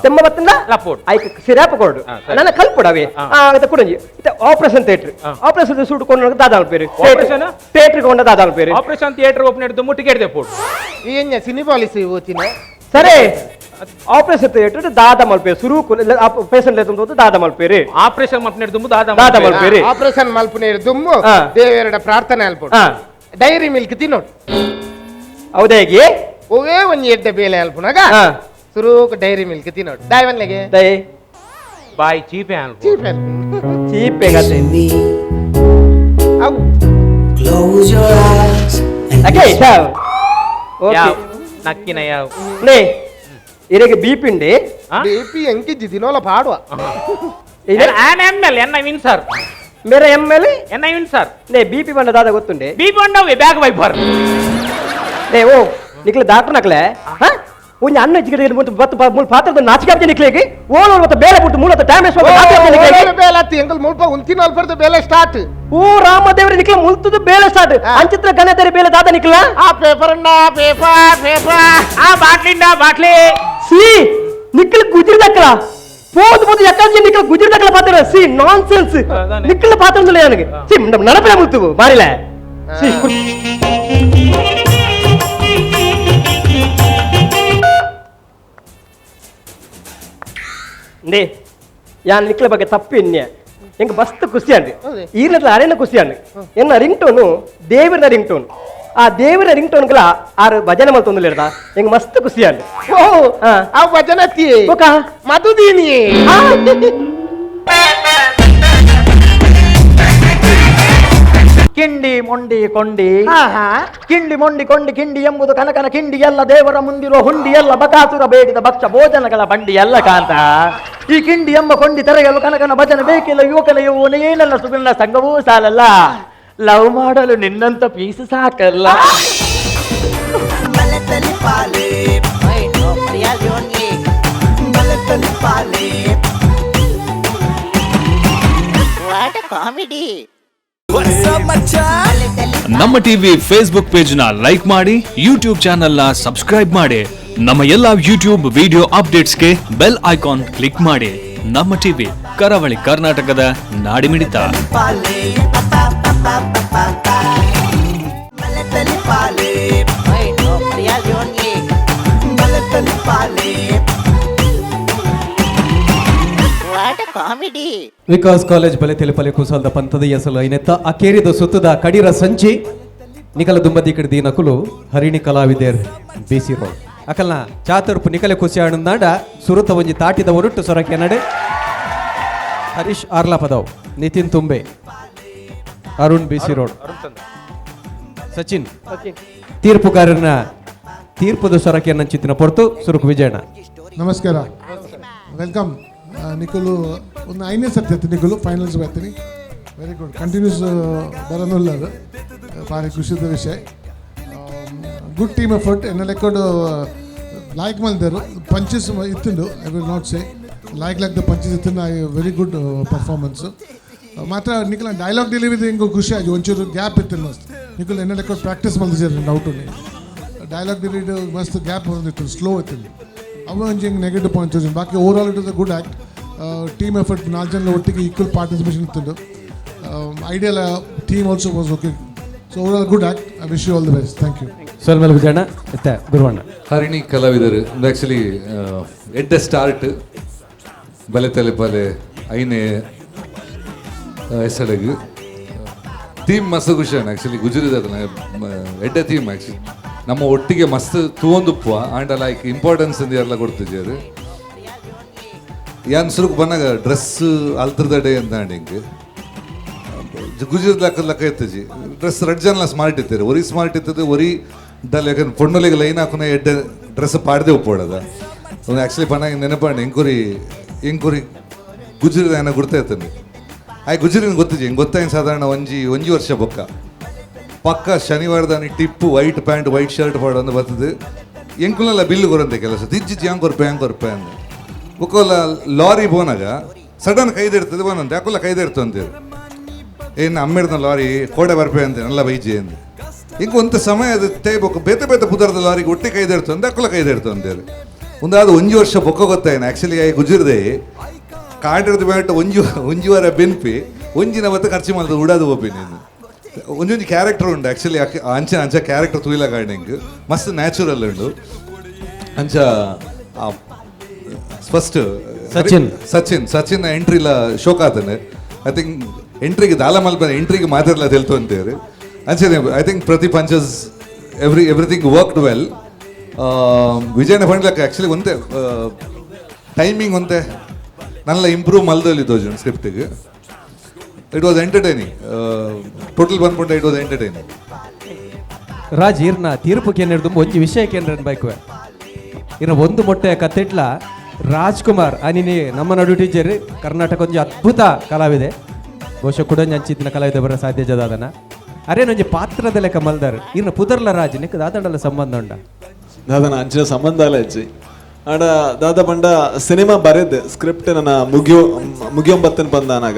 ತೆಮ್ಮ ಬತ್ತಂದ ಲಪ್ಪೋಡು ಐಕ್ ಸಿರಾಪ್ ಕೊಡು ನನ್ನ ಕಲ್ಪೊಡು ಅವೇ ಕುಡಂಜಿ ಆಪರೇಷನ್ ಥಿಯೇಟರ್ ಆಪರೇಷನ್ ಸೂಟ್ ಕೊಂಡು ದಾದ ಅಲ್ಪೇರು ಥಿಯೇಟರ್ ಕೊಂಡ ದಾದ ಅಲ್ಪೇರು ಆಪರೇಷನ್ ಥಿಯೇಟರ್ ಓಪನ್ ಹಿಡಿದು ಟಿಕೆಟ್ ದೆಪ್ಪೋಡು ಏನ್ಯ ಸಿನಿ ಪಾಲಿಸಿ ಓಚಿನ ಸರಿ ಆಪರೇಷನ್ ಥಿಯೇಟರ್ ದಾದ ಮಲ್ಪೇರು ಸುರು ಪೇಷಂಟ್ ಲೆತ್ತೊಂದು ದಾದ ಮಲ್ಪೇರು ಆಪರೇಷನ್ ಮಲ್ಪನೆ ದುಮ್ಮು ದಾದ ದಾದ ಮಲ್ಪೇರು ಆಪರೇಷನ್ ಮಲ್ಪನೆ ದುಮ್ಮು ದೇವರ ಪ್ರಾರ್ಥನೆ ಅಲ್ಪೋಡು ಡೈರಿ ಮಿಲ್ಕ್ ತಿನ್ನೋಡು ಹೌದೇ ಓವೇ ಒಂಜಿ ಎಡ್ಡೆ ಬೇಲೆ ಅಲ್ಪುನಾಗ ಸುರೂಕ್ ಡೈರಿ ಮಿಲ್ಕ್ ತಿನ್ನೋಡು ದಾಯ್ ದೈ ಬಾಯ್ ಚೀಪೆ ಅಲ್ಪ ಚೀಪೆ ಚೀಪೆ ಗತೆ ಅವು ಕ್ಲೋಸ್ your eyes ಅಕೆ sir okay ನಕ್ಕಿನ ಯಾವ ನೇ ಇರೆಗೆ ಬಿಪಿ ಉಂಡೆ ಬಿಪಿ ಎಂಕಿಜ್ಜಿ ದಿನೋಲ ಪಾಡುವ ಆನ್ ಎಂ ಎಲ್ ಎನ್ನ ವಿನ್ ಸರ್ ಮೇರೆ ಎಂ ಎಲ್ ಎನ್ನ ವಿನ್ ಸರ್ ನೇ ಬಿಪಿ ಬಂಡ ದಾದ ಗೊತ್ತುಂಡೆ ಬಿಪಿ ಬಂಡವೆ ಬ್ಯಾಗ್ ವೈಪರ್ ನೇ ಓ ನಿಕ್ಲೆ ಡಾಕ್ಟರ್ ನಕ್ಲೆ ಒಂಜಿ ಅನ್ನ ಜಿಗಡೆ ಬತ್ತು ಮೂಲ ಪಾತ್ರದ ನಾಚಿಕೆ ಆಪ್ಜೆ ನಿಕ್ಲೆಗೆ ಓಲ್ ಮತ್ತೆ ಬೇಲೆ ಬಿಟ್ಟು ಮೂಲ ಡ್ಯಾಮೇಜ್ ಬೇಲೆ ಅತ್ತಿ ಎಂಕಲ್ ಮುಲ್ಪ ಉಂತಿನ ಅಲ್ಪರ್ದ ಬೇಲೆ ಸ್ಟಾರ್ಟ್ ಓ ರಾಮದೇವರೇ ನಿಕ್ಲ ಮುಲ್ತದ ಬೇಲೆ ಸ್ಟಾರ್ಟ್ ಅಂಚಿತ್ರ ಗಣೇತರಿ ಬೇಲೆ ದಾದ ನಿಕ್ಲ ಆ ಪೇಪರ್ ಅಣ್ಣ ಪೇಪರ್ ಪೇಪರ್ ಆ ಬಾಟ್ಲಿಂದ ಬಾಟ್ಲಿ ಸಿ ನಿಕ್ಲ ಗುಜಿರ್ ದಕ್ಕಲ போது போது எக்காச்சி நிக்கல குஜிர் தக்கல பாத்துற சி நான்சென்ஸ் நிக்கல பாத்துறதுல எனக்கு சி நடப்பல முத்து மாறில சி ನೇ ಯಾನ್ ನಿಕ್ಲ ಬಗ್ಗೆ ತಪ್ಪು ಎನ್ಯ ಎಂಕ್ ಮಸ್ತ್ ಖುಷಿ ಅಂಡ್ ಈರ್ನಟ್ಲ ಅರೇನ ಖುಷಿ ಅಂಡ್ ಎನ್ನ ರಿಂಗ್ ಟೋನು ದೇವರ ರಿಂಗ್ ಟೋನ್ ಆ ದೇವರ ರಿಂಗ್ ಟೋನ್ಗಳ ಆರು ಭಜನೆ ಮಲ್ತೊಂದುಲ್ಲೆರ್ದ ಎಂಕ್ ಮಸ್ತ್ ಖುಷಿ ಅಂಡ್ ಓ ಆ ಭಜನೆ ಬೊಕ ಮಧುದೀನಿ ಕಿಂಡಿ ಮೊಂಡಿ ಕೊಂಡಿ ಕಿಂಡಿ ಮೊಂಡಿ ಕೊಂಡಿ ಕಿಂಡಿ ಎಂಬುದು ಕನಕನ ಕಿಂಡಿ ಎಲ್ಲ ದೇವರ ಮುಂದಿರುವ ಹುಂಡಿ ಎಲ್ಲ ಬಕಾಸುರ ಬೇಡಿದ ಭಕ್ಷ ಭೋಜನಗಳ ಬಂಡಿ ಎಲ್ಲ ಕಾಂತ ಈ ಕಿಂಡಿ ಎಂಬ ಕೊಂಡಿ ತೆರೆಯಲು ಕನಕನ ಭಜನೆ ಬೇಕಿಲ್ಲ ಯುವಕನ ಯೌವನ ಏನಲ್ಲ ಸುಗುಣ ಸಂಘವೂ ಸಾಲಲ್ಲ ಲವ್ ಮಾಡಲು ನಿನ್ನಂತ ಪೀಸು ಸಾಕಲ್ಲ. ನಮ್ಮ TV Facebook page ನ ಲೈಕ್ ಮಾಡಿ, ಯೂಟ್ಯೂಬ್ ಚಾನೆಲ್ ನ ಸಬ್ಸ್ಕ್ರೈಬ್ ಮಾಡಿ, ನಮ್ಮ ಎಲ್ಲಾ ಯೂಟ್ಯೂಬ್ ವಿಡಿಯೋ ಅಪ್ಡೇಟ್ಸ್ಗೆ bell icon click ಮಾಡಿ. ನಮ್ಮ ಟಿವಿ ಕರಾವಳಿ ಕರ್ನಾಟಕದ ನಾಡಿಮಿಡಿತ. ವಿಕಾಸ್ ಕಾಲೇಜ್ ಬಲೆ ತೆಲುಪಲೆ ಕುಸಲ್ದ ಪಂಥದ ಎಸಲು ಐನೆತ್ತ ಅಕೇರಿದ ಸುತ್ತದ ಕಡಿರ ಸಂಚಿ ನಿಕಲ ದುಂಬದಿ ಕಡೆ ನಕುಲು ಹರಿಣಿ ಕಲಾವಿದೇರ್ ಬಿಸಿ ರೋಡ್ ಅಕಲ್ನ ಚಾತುರ್ಪು ನಿಕಲೆ ಕುಸಿಯಾಣಂದಾಂಡ ಸುರುತ ಒಂಜಿ ತಾಟಿದ ಒರುಟ್ಟು ಸೊರಕೆ ನಡೆ Harish Arlapadav, Nitin Tumbe, Arun BC road, Sachin ತೀರ್ಪುಗಾರನ ತೀರ್ಪುದ Sorake ನಂಚಿತ್ತಿನ ಪೊರ್ತು ಸುರುಕು ವಿಜಯಣ್ಣ. ನಮಸ್ಕಾರ, welcome ನಿಕುಲು. ಒಂದು ಐನೇ ಸರ್ತಿ ನಿಕುಲು ಫೈನಲ್ಸ್ ಬರ್ತೀನಿ. Very good, continuous ಬರೋನುಲ್ಲದು ಭಾರಿ ಖುಷಿದ ವಿಷಯ. Good team effort ಎನ್ನ ಲೆಕ್ಕೊಂಡು ಲೈಕ್ ಮಲ್ದರು ಪಂಚಸ್ ಇತ್ತುಂಡು. I will not say like like the punches ಇತ್ತು. I very good performance ಮಾತ್ರ. ನಿಖಲ ಡೈಲಾಗ್ ಡೆಲಿವರಿ ಹಿಂಗೆ ಖುಷಿ ಆಗಿ ಒಂಚೂರು ಗ್ಯಾಪ್ ಇತ್ತು ಮಸ್ತ್. ನಿಖಲ್ ಎನ್ನ ಲೆಕ್ಕ ಪ್ರಾಕ್ಟೀಸ್ ಮಲ್ದಿದ್ದಾರೆ doubt. Dialogue delivery ಮಸ್ತ್ ಗ್ಯಾಪ್ ಬಂದಿತ್ತು, ಸ್ಲೋ ಇತ್ತು. ಅವ ಒಂಜಿ ಹಿಂಗೆ ನೆಗೆಟಿವ್ ಪಾಯಿಂಟ್ಸ್. ಬಾಕಿ overall it is a good act, team effort. ನಾಲ್ಕು ಜನ ಒಟ್ಟಿಗೆ ಈಕ್ವಲ್ ಪಾರ್ಟಿಸಿಪೇಷನ್ ಇತ್ತು. Ideal team also was okay. So overall good act. I wish you all the best. Thank you. ಸೊಲ್ಮೆಲ್ Vijayanna ಇತ್ತೆ ಗುರುವಣ್ಣ. ಹರಿಣಿ ಕಲಾವಿದರು actually ಎಡ್ಡ start ಬಲೆ ತಲೆ ಬಲೆ ಐನೆ ಎಸಡಗು ಥೀಮ್ ಮಸ್ತ್ ಖುಷಿ ಆ್ಯಕ್ಚುಲಿ. ಗುಜರಿದ ಎಡ್ಡ ಥೀಮ್ ಆ್ಯಕ್ಚುಲಿ. ನಮ್ಮ ಒಟ್ಟಿಗೆ ಮಸ್ತ್ ತೂವೊಂದುಪ್ಪುವ and like importance ಅಂದು ಎಲ್ಲ ಕೊಡ್ತಿದ್ದಾರೆ. ಯಾನ್ ಸುರುಕು ಬನ್ನಾಗ ಡ್ರೆಸ್ ಅಲ್ತರದ ಡೇ ಅಂತ ಹಿಂಗೆ ಗುಜರಿದ ಲೆಕ್ಕ ಲೆಕ್ಕ ಇತ್ತಜಿ ಡ್ರೆಸ್ ರಡ್ ಜನ ಸ್ಮಾರ್ಟ್ ಇತ್ತಾರೆ. ಒರಿ ಸ್ಮಾರ್ಟ್ ಇತ್ತದ ಒರಿ ಡಲ್. ಯಾಕಂದ್ರೆ ಪೊಣ್ಣುಲಿಗೆ ಲೈನ್ ಹಾಕುನ ಎಡ್ಡೆ ಡ್ರೆಸ್ ಪಾಡ್ದೆ ಒಪ್ಪೋಡದ. ಒಂದು ಆ್ಯಕ್ಚುಲಿ ಬನ್ನಾಗ ನೆನಪಾಂಡು ಎಂಕುರಿ ಎಂಕುರಿ ಗುಜರಿದ ಏನೋ ಗುರ್ತಾ ಇತ್ತಾನೆ. ಆಯ್ ಗುಜರಿನ ಗೊತ್ತಿಜಿ ಹಿಂಗೆ ಗೊತ್ತಾಯಿನ ಸಾಧಾರಣ ಒಂಜಿ ಒಂಜಿ ವರ್ಷ ಬೊಕ್ಕ ಪಕ್ಕ ಶನಿವಾರದಾನಿ tip white pant white shirt ಪಾಡೊಂದು ಬರ್ತದೆ. ಎಂಕುಲೆಲ್ಲ ಬಿಲ್ ಕೊರಂತೆ ಕೆಲಸ ತಿಜ್ಜಿ ಯಾಂಗ್ ಕೊರ್ಪೆ ಯಾಂಗ್ ಕೊರ್ಪೆ ಅಂದ ಬೊಕ್ಕೋಲ ಲಾರಿ ಬೋನಾಗ ಸಡನ್ ಕೈದಿರ್ತದೆ ಬೋನಂತೆ ಅಕ್ಕೋಲ ಕೈದಿರ್ತು ಅಂತೇಳಿ ಏನು ಅಮ್ಮಿಡ್ದ ಲಾರಿ ಕೋಡೆ ಬರ್ಪೆ ಅಂತೆ ನಲ್ಲ ಬೈಜಿ ಅಂದೆ. ಹಿಂಗೆ ಒಂದು ಸಮಯ ಅದು ತೇಬೊಕ್ಕ ಬೇತೆ ಬೇತೆ ಪುದರ್ದ ಲಾರಿಗೆ ಒಟ್ಟಿ ಕೈದಿರ್ತು ಅಂದೆ ಅಕ್ಕೋಲ ಕೈದಿರ್ತು ಅಂತೇಳಿ ಒಂದಾದ ಒಂಜಿ ವರ್ಷ ಬೊಕ್ಕ ಗೊತ್ತಾಯಿನ ಆ್ಯಕ್ಚುಲಿ I ಗುಜಿರ್ದೆ ಕಾಡಿರ್ದ ಬೇಟ ಒಂಜಿ ಒಂಜಿ ವಾರ ಬೆನ್ಪಿ ಒಂಜಿನ ಬತ್ತ ಖರ್ಚು ಮಾಡಿದ ಉಡಾದು ಒಪ್ಪಿ ನೀನು. ಒಂಜೊಂಜಿ ಕ್ಯಾರೆಕ್ಟರ್ ಉಂಡು ಆ್ಯಕ್ಚುಲಿ. ಅಂಚ ಅಂಚ ಕ್ಯಾರೆಕ್ಟರ್ ತೂಯಿಲ ಗಾರ್ಡಿಂಗ್ ಮಸ್ತ್ ನ್ಯಾಚುರಲ್ ಉಂಡು. ಅಂಚ ಫಸ್ಟ್ ಸಚಿನ್ ಸಚಿನ್ ಸಚಿನ್ ಎಂಟ್ರಿಲ ಶೋಕ್ ಆತನೆ. I think ಎಂಟ್ರಿಗೆ ದಾಲ ಮಲ್ಪ ಎಂಟ್ರಿಗೆ ಮಾತಾಡಲ ತೆಲ್ತು ಅಂತೇಳಿ ಅಂಚನೆ. I think ಪ್ರತಿ punches everything worked well. ವಿಜಯನ ಪಂಡ್ಲಕ್ಕ ಆ್ಯಕ್ಚುಲಿ ಒಂತೆ ಟೈಮಿಂಗ್ ಒಂತೆ ನಲ್ಲ ಇಂಪ್ರೂವ್ ಮಲ್ದಲ್ಲಿ ತೋಜುಂಡು ಸ್ಕ್ರಿಪ್ಟಿಗೆ. It was entertaining total ಬಂದ್ಬಿಟ್ಟೆ. It was entertaining. Raj ಇರ್ನ ತೀರ್ಪು ಕೇಂದ್ರ ಒಂಜಿ ವಿಷಯ ಕೇಂದ್ರ ಬೈಕುವೆ ಇನ್ನ ಒಂದು ಮೊಟ್ಟೆ ಕತ್ತಿಟ್ಲ ರಾಜ್ಕುಮಾರ್ ಅನಿನಿ ನಮ್ಮ ನಡು ಟೀಚರ್ ಕರ್ನಾಟಕ ಒಂಜಿ ಅದ್ಭುತ ಕಲಾವಿದೆ. ಬಹುಶಃ ಕುಡಂಜಿ ಅಂಚಿತ್ತಿನ ಕಲಾವಿದೆ ಬರೋ ಸಾಧ್ಯ ಜದಾದನ ಅರೇನೊಂಜಿ ಪಾತ್ರದ ಲೆಕ್ಕ ಮಲ್ದಾರ್ ಇರ್ನ ಪುದರ್ಲ ರಾಜ್ ನಿಕ್ ದಾದಂಡಲ ಸಂಬಂಧ ಉಂಡ ದಾದನ ಅಂಚಿನ ಸಂಬಂಧ ಅಲ್ಲ ಅಜ್ಜಿ. ಆಡ ದಾದ ಪಂಡ ಸಿನಿಮಾ ಬರೆದ್ ಸ್ಕ್ರಿಪ್ಟ್ ನನ್ನ ಮುಗಿಯೋ ಮುಗಿಯೊಂಬತ್ತನ್ ಬಂದಾನಾಗ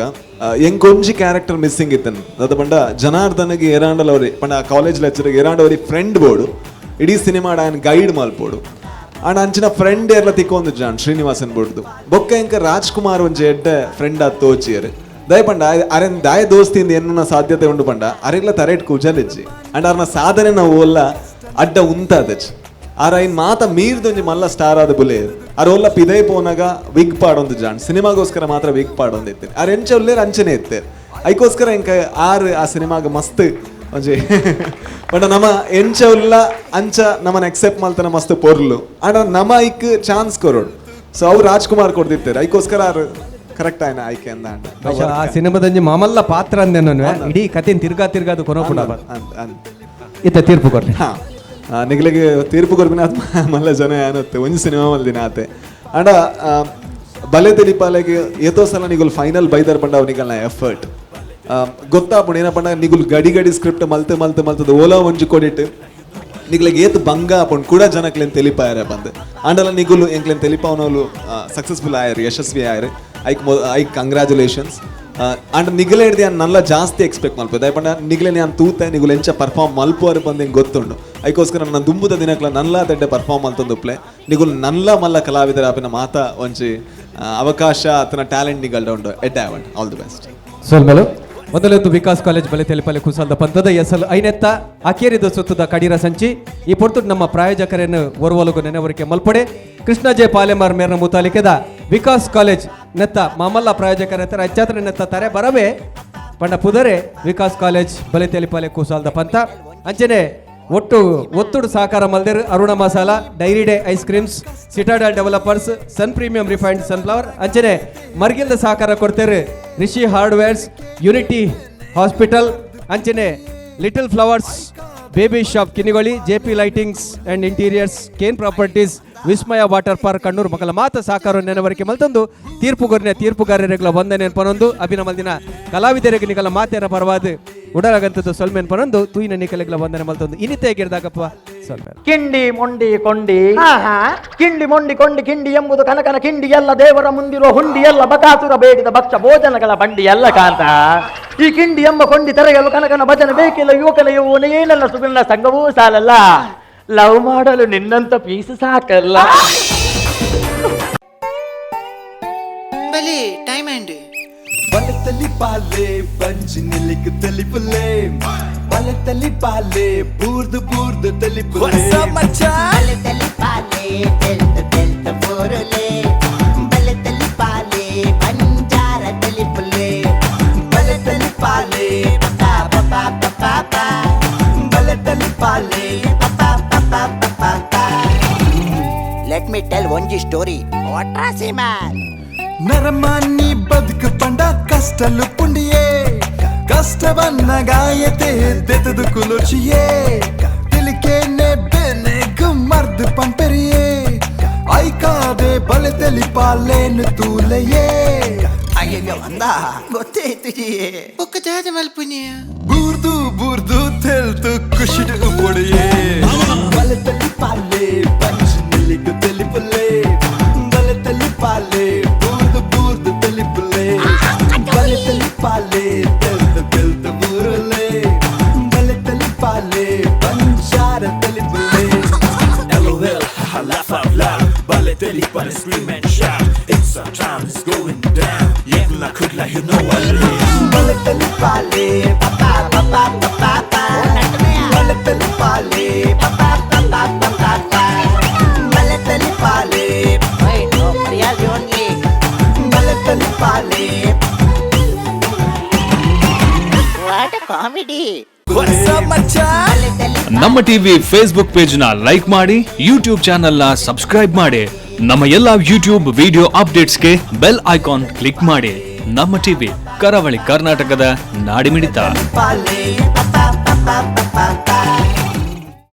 ಎಂಕೊಂಜಿ ಕ್ಯಾರೆಕ್ಟರ್ ಮಿಸ್ಸಿಂಗ್ ಇತ್ತನ್. ದಾದ ಪಂಡ ಜನಾರ್ದನಿಗೆ ಏರಾಂಡಲ ಅವ್ರಿ ಪಂಡ ಕಾಲೇಜ್ ಲೆಕ್ಚರ್ಗೆ ಏರಾಂಡ ಅವ್ರಿ ಫ್ರೆಂಡ್ ಬೋರ್ಡು ಇಡೀ ಸಿನಿಮಾ ಆಯನ್ ಗೈಡ್ ಮಲ್ಪೋಡು. ಆಂಡ ಅಂಚಿನ ಫ್ರೆಂಡ್ ಏರ್ಲ ತಿಕ್ಕೊಂದು ಜಾನ್ ಶ್ರೀನಿವಾಸನ್ ಬೋರ್ಡ್ದು ಬೊಕ್ಕ ಎಂಕ ರಾಜ್ಕುಮಾರ್ ಒಂಜಿ ಎಡ್ಡೆ ಫ್ರೆಂಡ್ ಆತ್ ತೋಚಿಯರ್ ದಯ ಪಂಡ ಅರೆನ್ ದಾಯ ದೋಸ್ತಿಂದ ಎನ್ನುನ ಸಾಧ್ಯತೆ ಉಂಡು ಪಂಡ ಅರೆಗ್ಲ ತರೇಟ್ ಕುಜಲಿಜ್ಜಿ ಅಂಡ್ ಅರ್ನ ಸಾಧನೆ ನಾವು ಓಲ್ಲ ಅಡ್ಡ ಉಂತಾದಚ್ ಆರ ಐನ್ ಮಾತ ಮೀರ್ದೊಂಜಿ ಮಲ್ಲ ಸ್ಟಾರ್ ಆದ ಬುಲೆ. ಅರೋಲ್ಲ ಪಿದೈ ಪೋನಾಗ ವಿಗ್ ಪಾಡೊಂದು ಜಾನ್ ಸಿನಿಮಾಗೋಸ್ಕರ ಮಾತ್ರ ವಿಗ್ ಪಾಡೊಂದು ಇತ್ತೇನೆ. ಆರ್ ಎಂಚ ಉಲ್ಲೇರ್ ಅಂಚನೆ ಇತ್ತೇರ್. ಐಕೋಸ್ಕರ ಎಂಕ ಆರ್ ಆ ಸಿನಿಮಾಗ ಮಸ್ತ್ ಒಂಜಿ ಬಟ್ ನಮ್ಮ ಎಂಚ ಉಲ್ಲ ಅಂಚ ನಮ್ಮನ್ನ ಅಕ್ಸೆಪ್ಟ್ ಮಲ್ತನ ಮಸ್ತ್ ಪೊರ್ಲು ಆಂಡ ನಮ್ಮ ಐಕ್ ಚಾನ್ಸ್ ಕೊರೋಡು. ಸೊ ಅವ್ರು ರಾಜ್ಕುಮಾರ್ ಕೊಡ್ದಿತ್ತಾರೆ, ಐಕೋಸ್ಕರ ಆರ್ ಕರೆಕ್ಟ್ ಆಯ್ನ ಆಯ್ಕೆ ಅಂದ. ಆ ಸಿನಿಮಾದಂಜಿ ಮಾಮಲ್ಲ ಪಾತ್ರ ಅಂದೆ ನಾನು, ಇಡೀ ಕತೆ ತಿರ್ಗಾ ತಿರ್ಗಾದು ಕೊನೋಪುಣ ಇತ್ತ ತೀರ್ಪು ಕೊರ್ಲಿ. ಹಾ, ನಿಗಲಿಗೆ ತೀರ್ಪು ಕೊರ್ಪಿನ ಮಲ್ಲ ಜನ ಏನತ್ತೆ ಒಂಜಿ ಸಿನಿಮಾ ಮಲ್ದಿನ ಆತೆ. ಅಂಡ ಬಲೆ ತೆಲಿಪಾಲೆಗೆ ಏತೋ ಸಲ ನಿಗುಲ್ ಫೈನಲ್ ಬೈದರ್ ಪಂಡ ಅವನಿಗಲ್ನ ಎಫರ್ಟ್ ಗೊತ್ತಾಪುಂಡು. ಏನಪ್ಪ ನಿಗುಲ್ ಗಡಿ ಗಡಿ ಸ್ಕ್ರಿಪ್ಟ್ ಮಲ್ತು ಮಲ್ತು ಮಲ್ತದ ಓಲಾ ಒಂಜಿ ಕೊಡಿಟ್ಟು ನಿಗ್ಲಿಗೆ ಏತ್ ಬಂಗ ಆಪುಂಡು ಕೂಡ ಜನಕ್ಲೇನು ತೆಲಿಪಾಯರೆ ಬಂದು. ಆಂಡಲ ನಿಗುಲು ಎಂಕ್ಲೇನು ತೆಲಿಪಾವನೋಲು ಸಕ್ಸಸ್ಫುಲ್ ಆಯರು, ಯಶಸ್ವಿ ಆಯರು. ಐಕ್ ಐಕ್ ಕಂಗ್ರ್ಯಾಚುಲೇಷನ್ಸ್. ಅಂಡ್ ನಿಗಲೆ ಹಿಡ್ದು ನಾನು ನಲ್ಲ ಜಾಸ್ತಿ ಎಕ್ಸ್ಪೆಕ್ಟ್ ಮಲ್ಪು ದಯಪಂಡ ನಿಗಲೆ ನಾನು ತೂತೆ ನಿಗುಲು ಎಂಚ ಪರ್ಫಾರ್ಮ್ ಮಲ್ಪುವರು ಬಂದು ಹಿಂಗೆ ಗೊತ್ತುಂಡು. ಐಕೋಸ್ಕರ ನನ್ನ ದುಂಬುದ ದಿನಕ್ಲ ನಲ್ಲ ದಡ್ಡೆ ಪರ್ಫಾರ್ಮ್ ಮಲ್ತೊಂದುಪ್ಲೆ ನಿಗುಲು ನಲ್ಲ ಮಲ್ಲ ಕಲಾವಿದರ ಅಪಿನ ಮಾತಾ ಒಂಜಿ ಅವಕಾಶ ಆತನ ಟ್ಯಾಲೆಂಟ್ ನಿಗಲ್ಡ ಉಂಡು. ಎಡ್ಡೆ ಆವಂಡ್ all the best. ಸೊಲ್ಮೆಲು ಮೊದಲೊಂದು ವಿಕಾಸ್ ಕಾಲೇಜ್ ಬಲೆ ತೆಲಿಪಲೆ ಕುಸಾಲ್ದ ಪಂಥದ ಎಸಲ್ ಐನೆತ್ತ ಅಕೇರಿದ ಸುತ್ತದ ಕಡೀರ ಸಂಚಿ ಈ ಪೊರ್ತು ನಮ್ಮ ಪ್ರಾಯೋಜಕರನ್ನು ಒರುವಲಗು ನೆನವರಿಕೆ ಮಲ್ಪಡೆ ಕೃಷ್ಣ ಜೆ ಪಾಲೆಮಾರ್ ಮೇರ್ನ ಮುತಾಲಿಕೆದ ವಿಕಾಸ್ ಕಾಲೇಜ್ ನೆತ್ತ ಮಾಮಲ್ಲ ಪ್ರಾಯೋಜಕರ ಅಚ್ಚಾತ್ರ ನೆತ್ತ ತಾರೆ ಬರವೇ ಪಂಡ ಪುದರೆ ವಿಕಾಸ್ ಕಾಲೇಜ್ ಬಲೆ ತೆಲಿಪಾಲೆ ಕುಸಾಲ್ದ ಪಂಥ. ಅಂಚನೆ ಒಟ್ಟು ಒತ್ತುಡು ಸಹಕಾರ ಮಲ್ದೇರು Aruna masala, dairy day ice creams, citadel developers, sun premium refined sunflower. ಅಂಚನೆ ಮರ್ಗಿಲ್ದ ಸಹಕಾರ ಕೊಡ್ತೇರು ರಿಷಿ hardwares, unity hospital, ಅಂಚನೆ little flowers baby shop Kinnigoli, J P lightings and interiors, Ken properties, Vismaya water park Kannur ಮಕ್ಕಳ ಮಾತ ಸಹಕಾರ ನೆನವರಿಕೆ ಮಲ್ತೊಂದು ತೀರ್ಪುಗೊರ್ನೆ ತೀರ್ಪುಗಾರರಿಗಳ ವಂದನೆ ಪನೊಂದು ಅಭಿನಮಲ್ದಿನ ಕಲಾವಿದರಿಗೆ ನಿಕಲ ಮಾತೇನ ಪರವಾದ ಉಡಲಗಂತದ್ದು ಸೊಲ್ಮೆನ್ ಪನೊಂದು ತೂಯಿನ ನಿಕಲೆಗಳ ವಂದನೆ ಮಲ್ತೊಂದು ಇನಿತೆ ಗಿರ್ದಾಗಪ್ಪ ಸೊಲ್ಮೆನ್. ಕಿಂಡಿ ಮೊಂಡಿ ಕೊಂಡಿ ಕಿಂಡಿ ಮೊಂಡಿ ಕೊಂಡಿ ಕಿಂಡಿ ಎಂಬುದು ಕನಕನ ಕಿಂಡಿ ಎಲ್ಲ ದೇವರ ಮುಂದಿರುವ ಹುಂಡಿ ಎಲ್ಲ ಬಕಾಸುರ ಬೇಡಿದ ಭಕ್ಷ ಭೋಜನಗಳ ಬಂಡಿ ಎಲ್ಲ ಕಾಂತ. ಈ ಕಿಂಡಿ ಎಂಬ ಕೊಂಡಿ ತೆರೆಯಲು ಕನಕನ ಭಜನೆ ಬೇಕಿಲ್ಲ ಯುವಕನ ಯೌವನ ಏನಲ್ಲ ಸುಗುಣ ಸಂಘವೂ ಸಾಲಲ್ಲ, ಲವ್ ಮಾಡಲು ನಿನ್ನಂತ ಪೀಸು ಸಾಕಲ್ಲ. ಬಲೆ ಟೈಮ್ ಅಂಡ್ ಬಲೆ ತಲಿಪಾಲೆ ಬಂಜಿ ನಿಲಿಕ್ ತಲಿಪುಲೆ ಬಲೆ ತಲಿಪಾಲೆ ಬೂರ್ದು ಬೂರ್ದು ತಲಿಪುಲೆ ಬಲೆ ತಲಿಪಾಲೆ ತೆಲ್ತ ತೆಲ್ತ ಬೋರುಲೆ ಬಲೆ ತಲಿಪಾಲೆ ಬಂಜಾರ ತಲಿಪುಲೆ ಬಲೆ ತಲಿಪಾಲೆ ಪಾ ಪಾ ಪಾ ಪಾ ಬಲೆ ತಲಿಪಾಲೆ ಪಾ ಪಾ ಪಾ ಪಾ. Let me tell ಒಂಜಿ ಸ್ಟೋರಿ ವಾಟ್ರಾಸಿಮಾರ್. ನರಮಾನಿ ಬದುಕು ಪಂಡ ಕಷ್ಟಲು ಪುಂಡಿಯೇ ಕಷ್ಟವನ್ನ ಗಾಯತೆ ದೆತದು ಕುಲುಚಿಯೇ ತಿಳಿಕೇನೆ ಬೆನೆ ಗುಮ್ಮರ್ದು ಪಂಪೆರಿಯೇ ಐಕಾದೆ ಬಲೆ ತೆಲಿಪಾಲೇನು ತೂಲೆಯೇ. ಅಯ್ಯಯ್ಯೋ ಅಂದ ಗೊತ್ತೇ ಇತ್ತು ಬೊಕ್ಕ ದಾದ ಮಲ್ಪುನಿಯ ಬೂರ್ದು ಬೂರ್ದು ತೆಲ್ತು ಖುಷಿಡು ಪೊಡಿಯೇ ಬಲೆ ತೆಲಿಪಾಲೆ ಪಂಚ್ ನಿಲ್ಲಿಗು ತೆಲಿಪುಲೆ ಬಲೆ ತೆಲಿಪಾಲೆ ಬೂರ್ದು ಬೂರ್ದು ತೆಲಿಪುಲೆ ಬಲೆ ತೆಲಿಪಾಲೆ ತೆಲ್ತು ತೆಲ್ತು ಬೂರುಲೆ ಬಲೆ ತೆಲಿಪಾಲೆ ಬಂಜಾರ ತೆಲಿಪುಲೆ. LOL, haha, laugh out loud. Bale telipale, scream and shout. It's our time, it's going down. Yekla kudla, you know what it is. Bale telipale, pa pa pa pa pa pa. Bale telipale, pa pa pa pa pa pa. Bale telipale, wait, no Priyal only. Bale telipale. What a comedy. What's up, macha? ನಮ್ಮ TV Facebook page ನ like ಮಾಡಿ, YouTube channel ನ subscribe ಮಾಡಿ, ನಮ್ಮ ಎಲ್ಲಾ YouTube video ಅಪ್ಡೇಟ್ಸ್ಗೆ bell icon click ಮಾಡಿ. ನಮ್ಮ ಟಿವಿ ಕರಾವಳಿ ಕರ್ನಾಟಕದ ನಾಡಿಮಿಡಿತ. ಪಾಲೆ ಪಾ ಪಾ ಪಾ